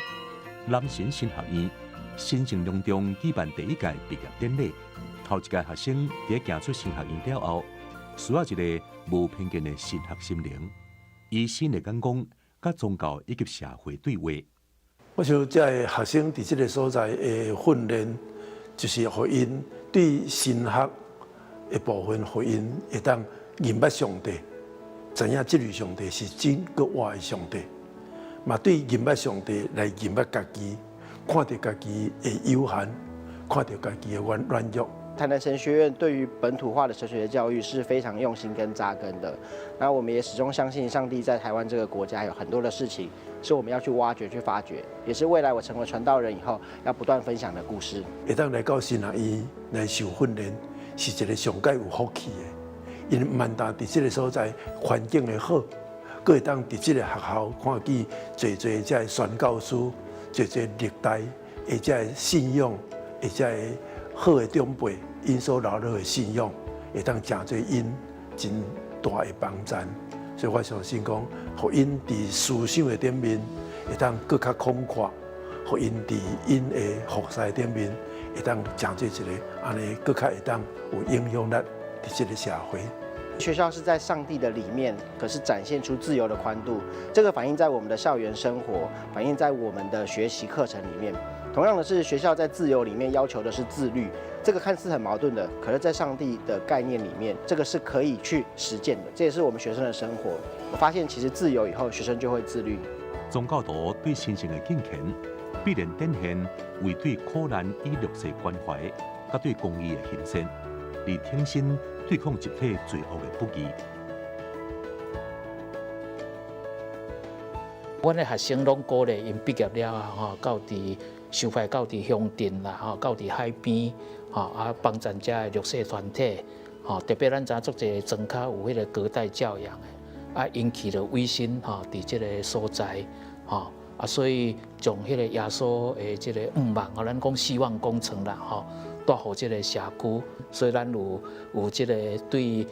南神神學院神聖隆重舉辦第一屆畢業典禮。頭一屆學生佇行出神學院了後，需要一个無偏見的神學心靈，以新的眼光，佮宗教以及社會對話。我想，這个學生佇這个所在的訓練，就是予𪜶對神學的部分，予𪜶會當認捌上帝，知影這位上帝是真閣活的上帝，嘛對認捌上帝來認捌家己，看著家己的有限，看著家己的軟弱。台南神學院對於本土化的神學教育是非常用心跟扎根的。那我們也始終相信，上帝在台灣這個國家有很多的事情是我們要去挖掘、去發掘，也是未來我成為傳道人以後要不斷分享的故事。會當來到神學院來受訓練，是一个上蓋有福氣的。𪜶毋但佇這个所在環境會好，閣會當佇這个學校看見濟濟這个宣教師、濟濟歷代的這个信仰的這个好的長輩，𪜶所留落的信仰，會當成做𪜶真大的幫助。所以我相信講，予𪜶佇思想的頂面會當閣較廣闊，予𪜶佇𪜶的服侍頂面會當成做一个按呢閣較會當有影響力佇這个社會。學校是在上帝的裡面，可是展現出自由的寬度。這個反映在我們的校園生活，反映在我們的學習課程裡面。同樣的是，學校在自由裡面要求的是自律，這個看似很矛盾的，可是，在上帝的概念裡面，這個是可以去實踐的。這也是我們學生的生活。我發現其實自由以後，學生就會自律。宗教徒對神聖的敬虔，必然展現為對苦難與弱勢關懷，佮對公義的行善，而挺身對抗集體罪惡的不義。阮的學生攏鼓勵𪜶畢業了後，吼，到佇收費到佇鄉鎮啦，吼，到佇海邊，吼啊，幫贊遮的弱勢團體，吼，特別咱知影足濟莊跤有彼個隔代教養的，啊，𪜶去著委身吼，佇這个所在，吼，啊，所以將彼個耶穌的這个願望，吼，咱講希望工程啦，吼，帶予這个社區，所以咱有這個對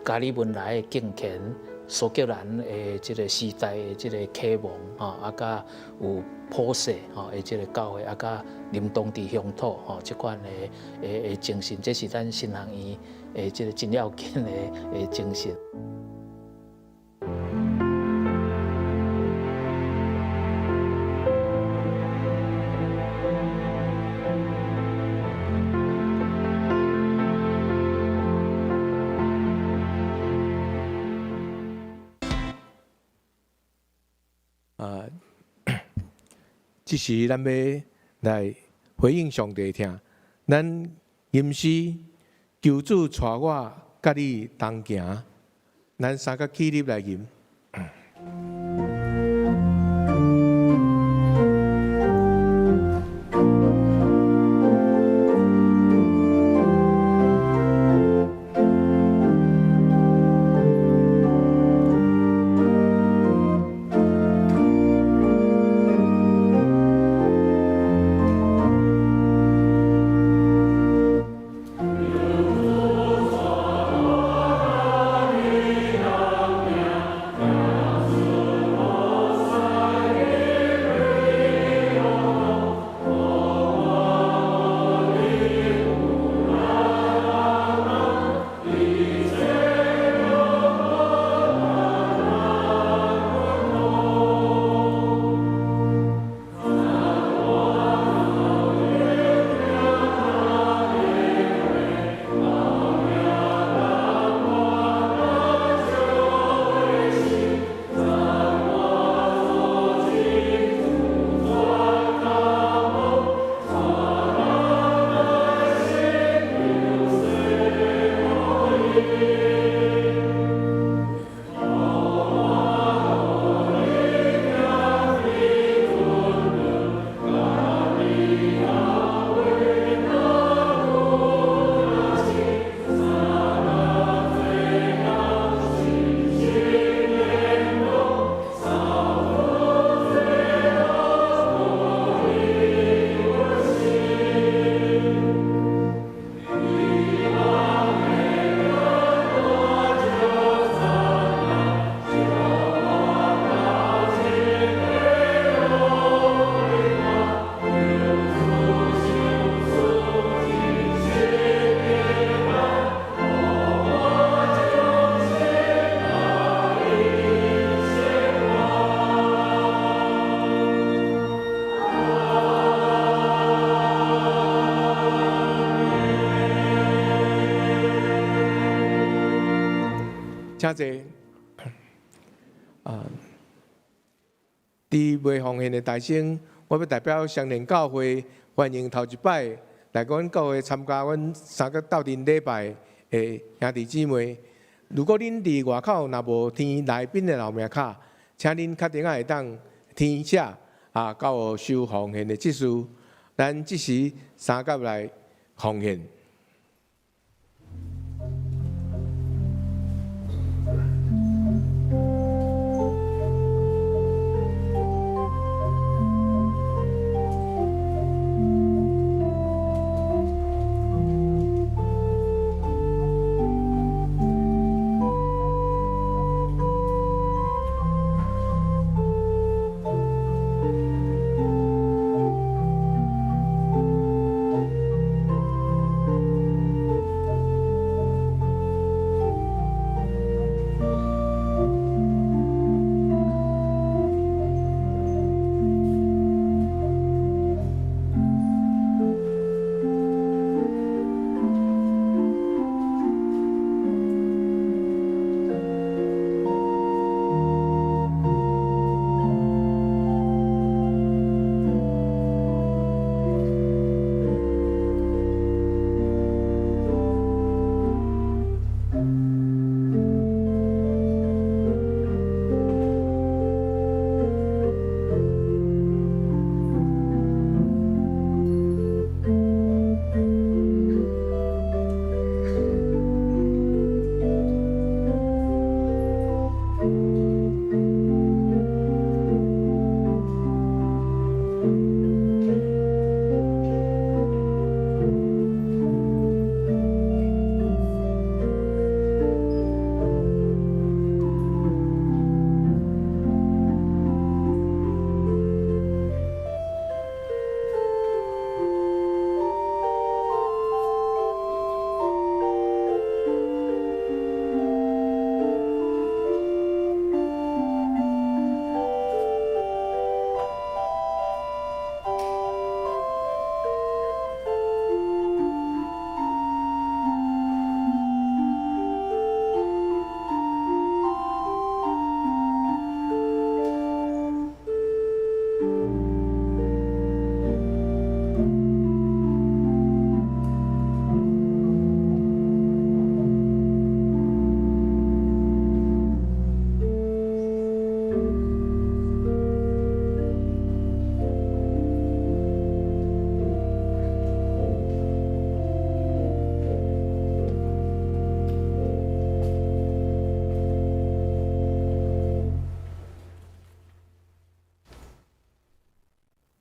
加里文來的敬虔。蘇格蘭的這個時代的這個啟蒙，吼，啊，佮有普世吼的這個教會，啊，佮臨當地鄉土吼，這款的精神，這是咱神學院的這個真要緊的精神。啊，這時咱欲來回應上帝聽，咱吟詩求主帶我佮你同行，咱三個起立來吟。請坐。啊，佇袂奉獻的大聲，我欲代表雙連教會歡迎頭一擺來阮教會參加阮三個鬥陣禮拜的兄弟姊妹。如果恁佇外口若無填來賓的留名卡，請恁較頂仔會當填寫啊，交予收奉獻的執事。咱這時三甲來奉獻。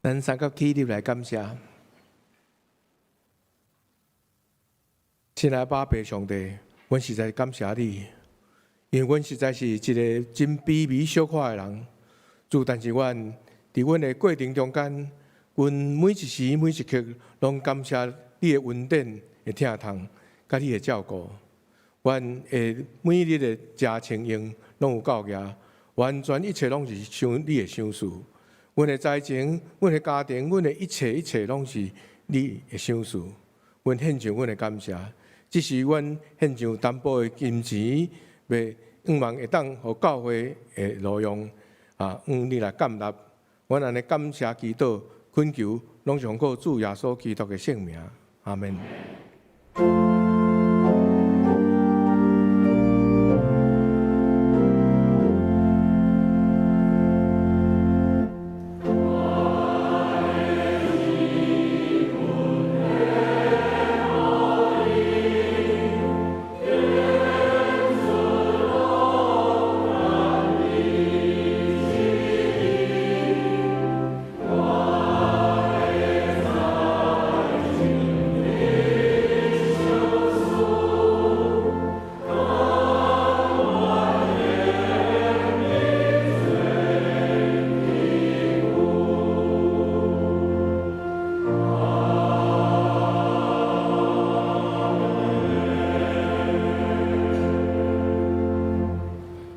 咱三個起立來感謝。親愛爸爸上帝，阮實在感謝你，因為阮實在是一個真卑微小可的人。主，但是阮佇阮的過程中間，阮每一時每一刻攏感謝你的恩典的疼痛，佮你的照顧。阮會每日的食穿用攏有夠額，完全一切攏是賞你的賞賜。阮的財情、阮的家庭、阮的一切一切，攏是你的賞賜。阮獻上阮的感謝，這是阮獻上淡薄的金錢，欲向望會當予教會的路用啊，向你來感納。阮按呢感謝祈禱，懇求，攏是奉靠主耶穌基督的聖名，阿們。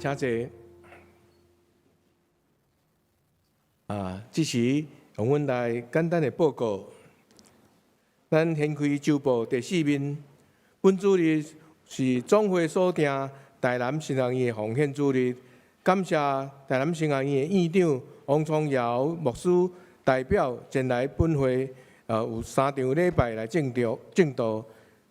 請坐。啊，這時讓阮來簡單的報告。咱掀開週報第四面，本主日是總會所訂台南神學院的奉獻主日，感謝台南神學院的院長王聰堯牧師代表前來本會，有三場禮拜來證道、證道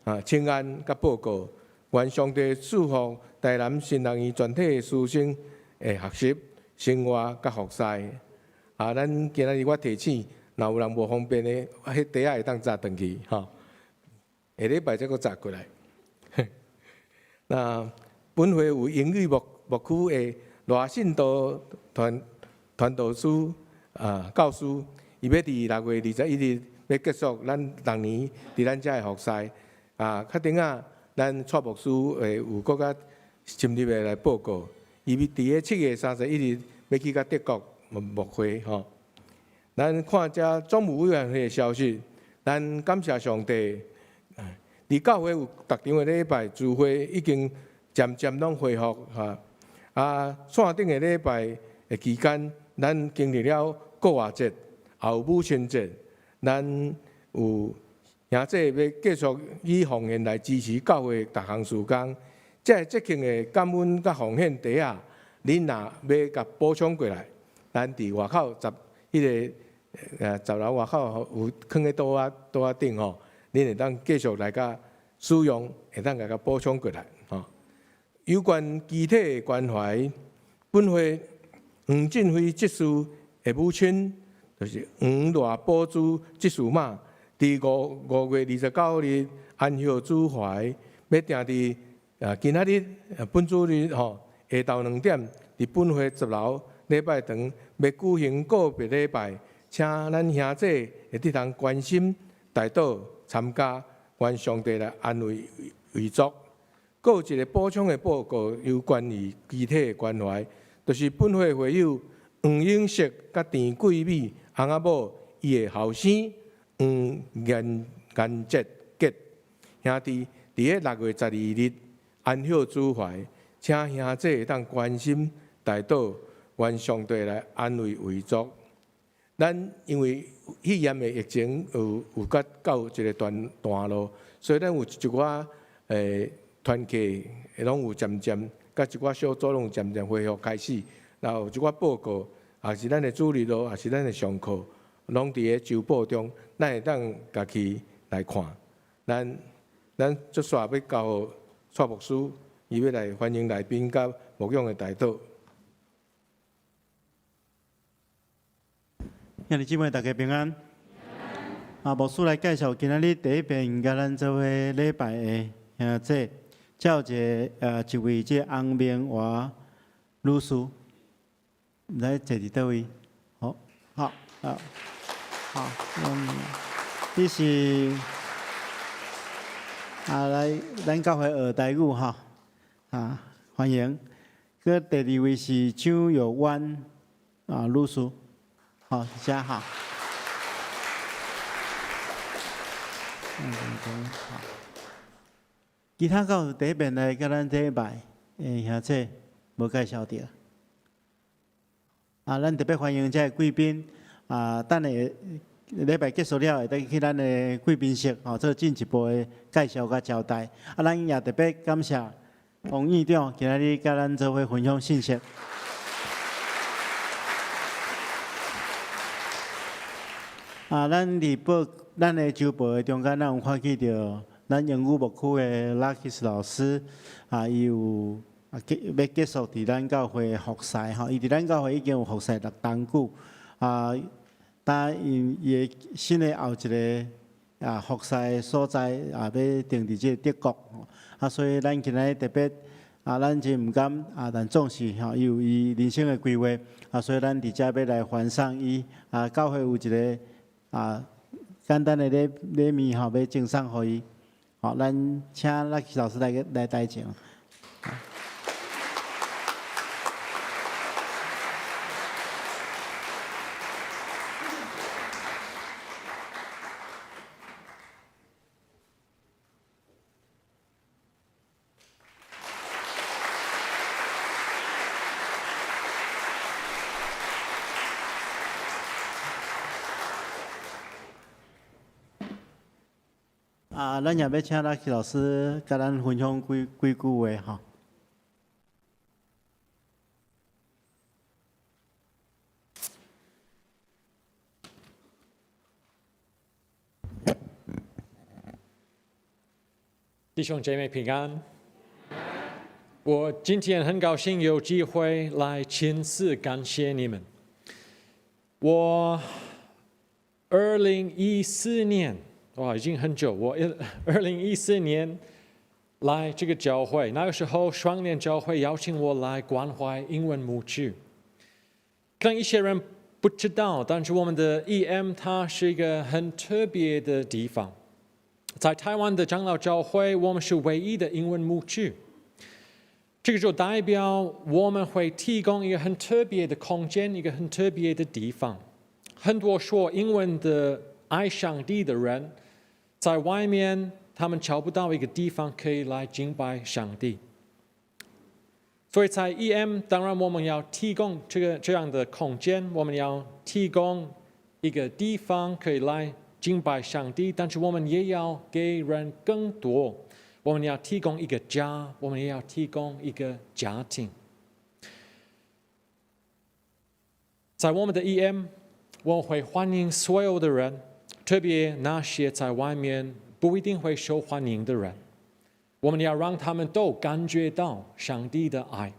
啊，請安佮報告。願上帝賜福台南神學院全體師生的學習、生活佮服侍。啊，咱今仔日我提醒，若有人無方便的，彼袋仔會當紮轉去，吼。下禮拜再閣紮過來。那本會有英語牧牧區的賴信道傳傳道師啊教師，伊欲佇6月21日欲結束咱逐年佇咱遮的服侍。啊，較頂仔。咱蔡牧師會有閣較深入的來報告，伊欲佇咧7月31日欲去佮德國牧牧會吼。咱看遮總務委員會的消息，咱感謝上帝，佇教會有逐場的禮拜聚會已經漸漸攏恢復哈。啊，線頂的禮拜的期間，咱經歷了復活節，也有母親節，咱有。兄弟欲繼續以奉獻來支持教會逐項事工，這個節慶的感恩佮奉獻袋仔，恁若欲共補充過來，咱佇外口十彼个十樓外口有囥咧桌仔桌仔頂吼，恁會當繼續來共使用，會當共補充過來吼。有關肢體的關懷，本會黃振輝執事的母親，就是黃賴寶珠執事媽。佇5月29日安息主懷，欲訂佇啊今仔日本主日吼下晝2點，佇本會十樓禮拜堂欲舉行告別禮拜，請咱兄弟會當關心代禱參加，願上帝來安慰遺族。閣有一個補充的報告，有關於肢體的關懷，就是本會會友黃永石佮陳桂美翁仔某伊的後生。黃顏顏哲傑兄弟佇咧6月12日安息主懷，請兄弟會當關心代禱，願上帝來安慰遺族。咱因為肺炎的疫情有有佮到一個段段落，所以咱有一寡團契攏有漸漸，佮一寡小組攏有漸漸恢復開始，然後有一寡報告，也是咱的主日學，也是咱的上課。攏佇咧週報中，咱會當家己來看。咱咱這煞欲交予蔡牧師，伊欲來歡迎來賓佮牧養的代禱。兄弟姊妹，大家平安。啊，牧師來介紹今仔日第一遍共咱做伙禮拜的兄弟，這有一个一位這個洪明華女士，來坐佇佗位？好，好，啊。好，你是啊來咱教會學台語吼，啊歡迎。閣第二位是張友灣啊女士，好，遮好。好。其他敢有第一遍來佮咱禮拜的兄姊無介紹著。啊，咱特別歡迎這个貴賓啊，等下禮拜結束了，會當去咱的貴賓室吼，做進一步的介紹佮交代。啊，咱也特別感謝王院長今仔日佮咱做伙分享信息。啊，咱佇報咱的週報的中間，咱有看見著咱英語牧區的拉基斯老師，啊，伊有啊結欲結束佇咱教會的服侍吼，伊佇咱教會已經有服侍六冬久，啊，但𪜶伊的新的後一个啊服侍的所在啊，欲定佇這個德國，啊，所以咱今仔日特別啊，咱真毋敢啊，但總是吼，伊有伊人生的規劃，啊，所以咱佇遮欲來歡送伊，啊，教會有一个啊簡單的禮禮物吼，欲贈送予伊，好，咱請拉基老師來來台前。啊，咱也欲請拉基老師佮咱分享幾幾句話吼。弟兄姐妹平安。我今天很高興有機會來親自感謝你們。我2014年，哇，已經很久。我2014年來這個教會，那個時候雙聯教會邀請我來關懷英文牧區。可能一些人不知道，但是我們的 EM 它是一個很特別的地方。在台灣的長老教會，我們是唯一的英文牧區。這個就代表我們會提供一個很特別的空間，一個很特別的地方。很多說英文的愛上帝的人，在外面他們找不到一個地方可以來敬拜上帝。所以在 EM，當然我們要提供這個這樣的空間，我們要提供一個地方可以來敬拜上帝，但是我們也要給人更多，我們要提供一個家，我們也要提供一個家庭。在我們的 EM，我們會歡迎所有的人，特別那些在外面不一定會受歡迎的人，我們要讓他們都感覺到上帝的愛。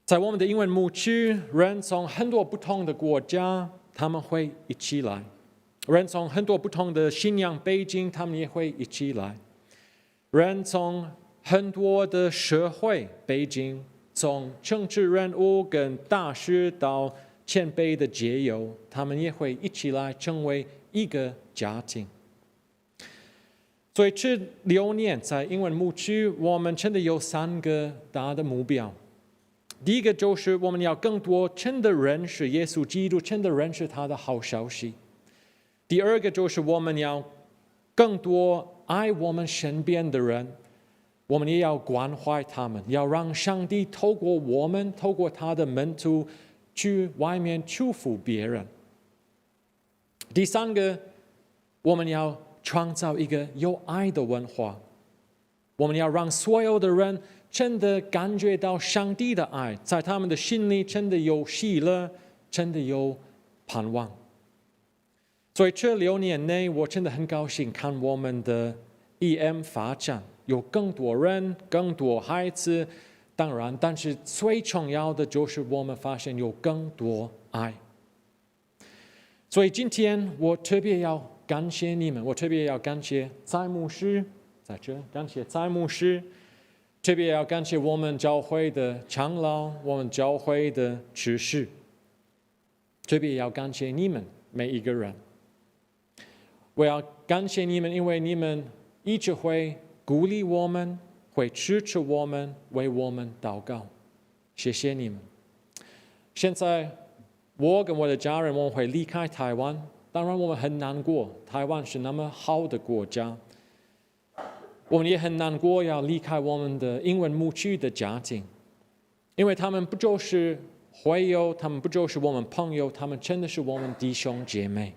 在我們的英文牧區，人從很多不同的國家，他們會一起來；人從很多不同的信仰背景，他們也會一起來；人從很多的社會背景，從政治人物跟大師到前輩的街友，他們也會一起來成為一個家庭。所以這6年在英文牧區，我們真的有三個大的目標。第一個就是我們要更多真的認識耶穌基督，真的認識他的好消息。第二個就是我們要更多愛我們身邊的人，我們也要關懷他們，要讓上帝透過我們，透過他的門徒去外面祝福別人。第三個，我們要創造一個有愛的文化，我們要讓所有的人真的感覺到上帝的愛，在他們的心裡真的有喜樂，真的有盼望。所以這6年內，我真的很高興看我們的 EM 發展，有更多人、更多孩子。當然，但是最重要的就是我們發現有更多愛。所以今天我特別要感謝你們，我特別要感謝蔡牧師，在這感謝蔡牧師，特別要感謝我們教會的長老，我們教會的執事，特別要感謝你們。每一個人。我要感謝你們，因為你們一直會鼓勵我們，會支持我們，為我們禱告。謝謝你們。現在我跟我的家人，我們會離開台灣。當然，我們很難過，台灣是那麼好的國家。我們也很難過要離開我們的英文牧區的家庭，因為他們不就是會友，他們不就是我們朋友，他們真的是我們弟兄姐妹。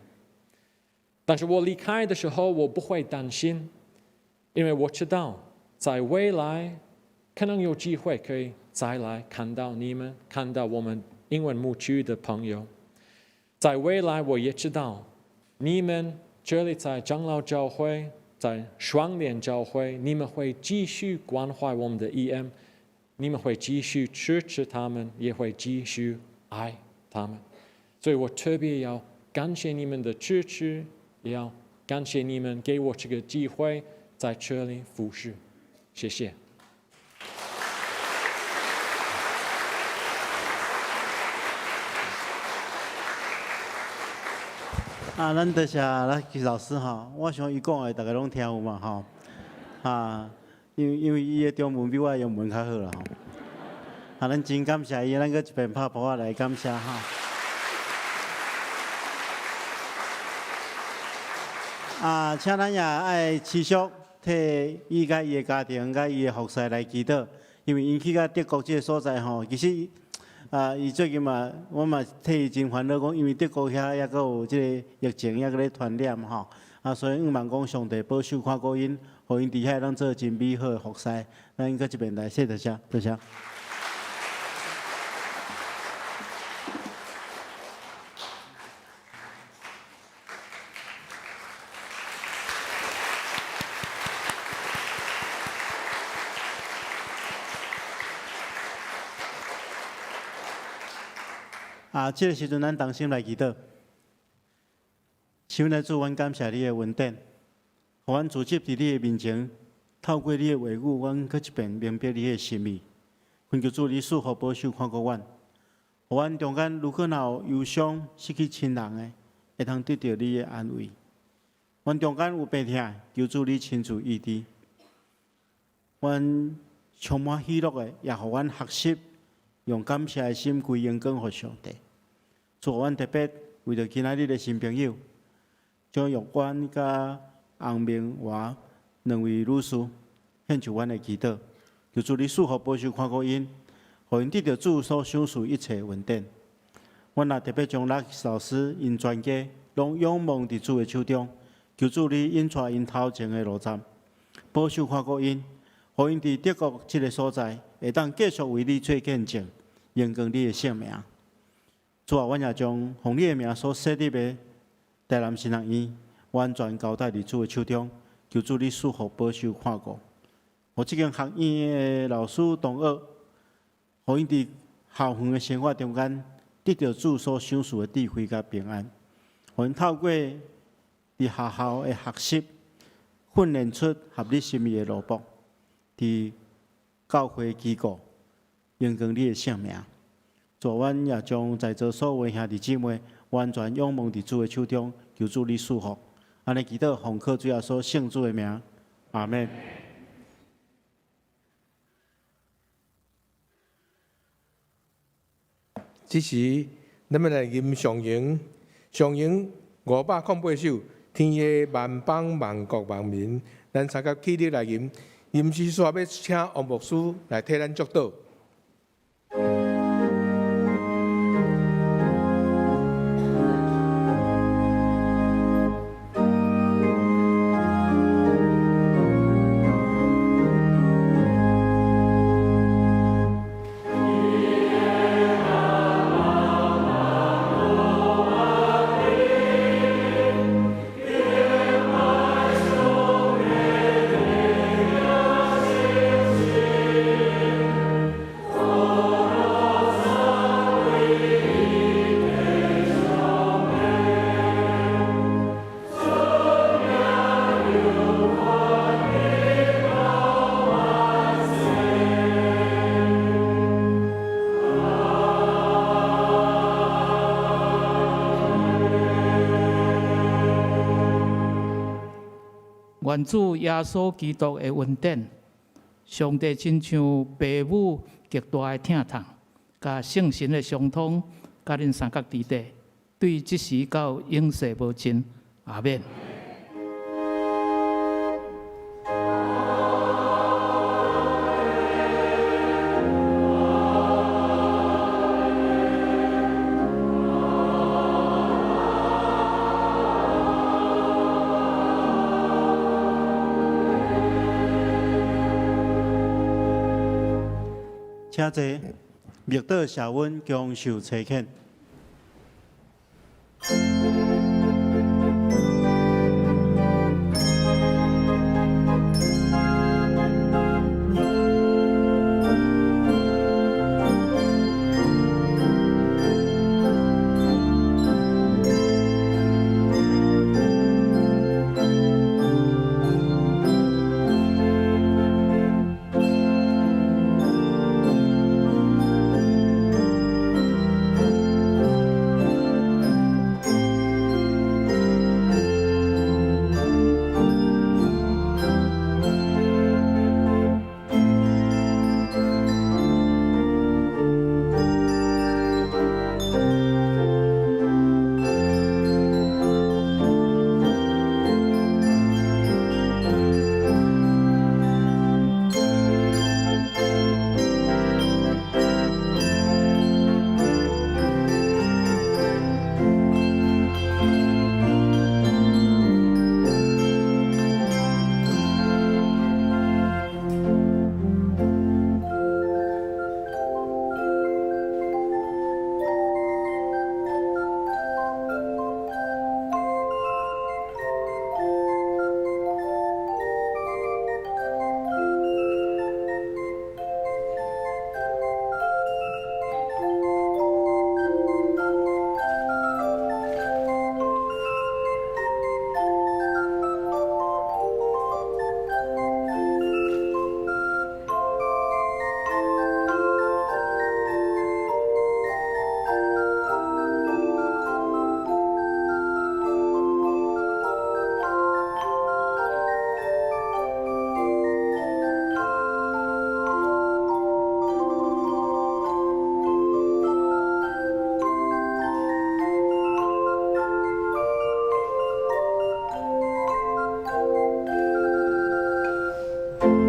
但是我離開的時候，我不會擔心，因為我知道在未來可能有機會可以再來看到你們，看到我們英文牧區的朋友。在未來，我也知道你們這裡在長老教會，在雙聯教會，你們會繼續關懷我們的 EM，你們會繼續支持他們，也會繼續愛他們。所以我特別要感謝你們的支持，也要感謝你們給我這個機會在這裡服侍。謝謝。啊，咱多謝咱老師吼，我想伊講的，逐家攏聽有嘛吼。啊，因為伊的中文比我的英文較好啦吼。啊，咱真感謝伊，咱閣一遍拍噗仔來感謝吼。啊，請咱也愛持續替伊佮伊的家庭、佮伊的服侍來祈禱，因為𪜶去到德國這个所在吼，其實啊，伊最近嘛，我嘛替伊真煩惱，講因為德國遐猶閣有這個疫情，猶閣咧傳染吼，啊，所以向望講上帝保守看顧𪜶，予𪜶佇遐會當做真美好的服侍。咱閣這邊來，謝多謝，多謝。啊，這个時陣咱同心來祈禱。親愛的主，阮感謝你的恩典，予阮聚集佇你的面前，透過你的話語，阮閣一遍明白你的心意。懇求主，你賜福保守看顧阮，予阮中間如果若有憂傷、失去親人的，會通得著你的安慰。阮中間有病疼，求主你親自醫治。阮充滿喜樂的，也予阮學習用感謝的心歸榮光予上帝。主，阮特別為著今仔日的新朋友張玉娟佮洪明華兩位女士，獻上阮的祈禱，求主你賜福保守看顧𪜶，予𪜶得著主所賞賜一切恩典。阮也特別將拉老師𪜶全家攏仰望佇主的手中，求主你引帶𪜶頭前的路站，保守看顧𪜶，予𪜶佇德國這个所在會當繼續為你做見證，榮光你的聖名。主啊，阮也將奉你的名所設立的台南神學院，完全交代佇主的手中，求主你賜福保守看顧。予這間學院的老師同學，予𪜶佇校園的生活中間，得著主所賞賜的智慧佮平安。予𪜶透過佇學校的學習，訓練出合你心意的奴僕，佇教會機構榮光你的聖名。主，阮也將在座所有兄弟姊妹完全仰望佇主的手中，求主你賜福。按呢祈禱，奉靠主耶穌聖子的名，阿們。這時，咱欲來吟上詠，上詠508首，天下萬邦萬國萬民，咱三甲起立來吟，吟詩煞欲請王牧師來替咱祝禱。願主耶穌基督的恩典，上帝親像父母極大的疼痛，佮聖神的相通，佮恁相佮佇底，對這時到永世無盡。阿免。請坐，默禱謝阮恭受差遣。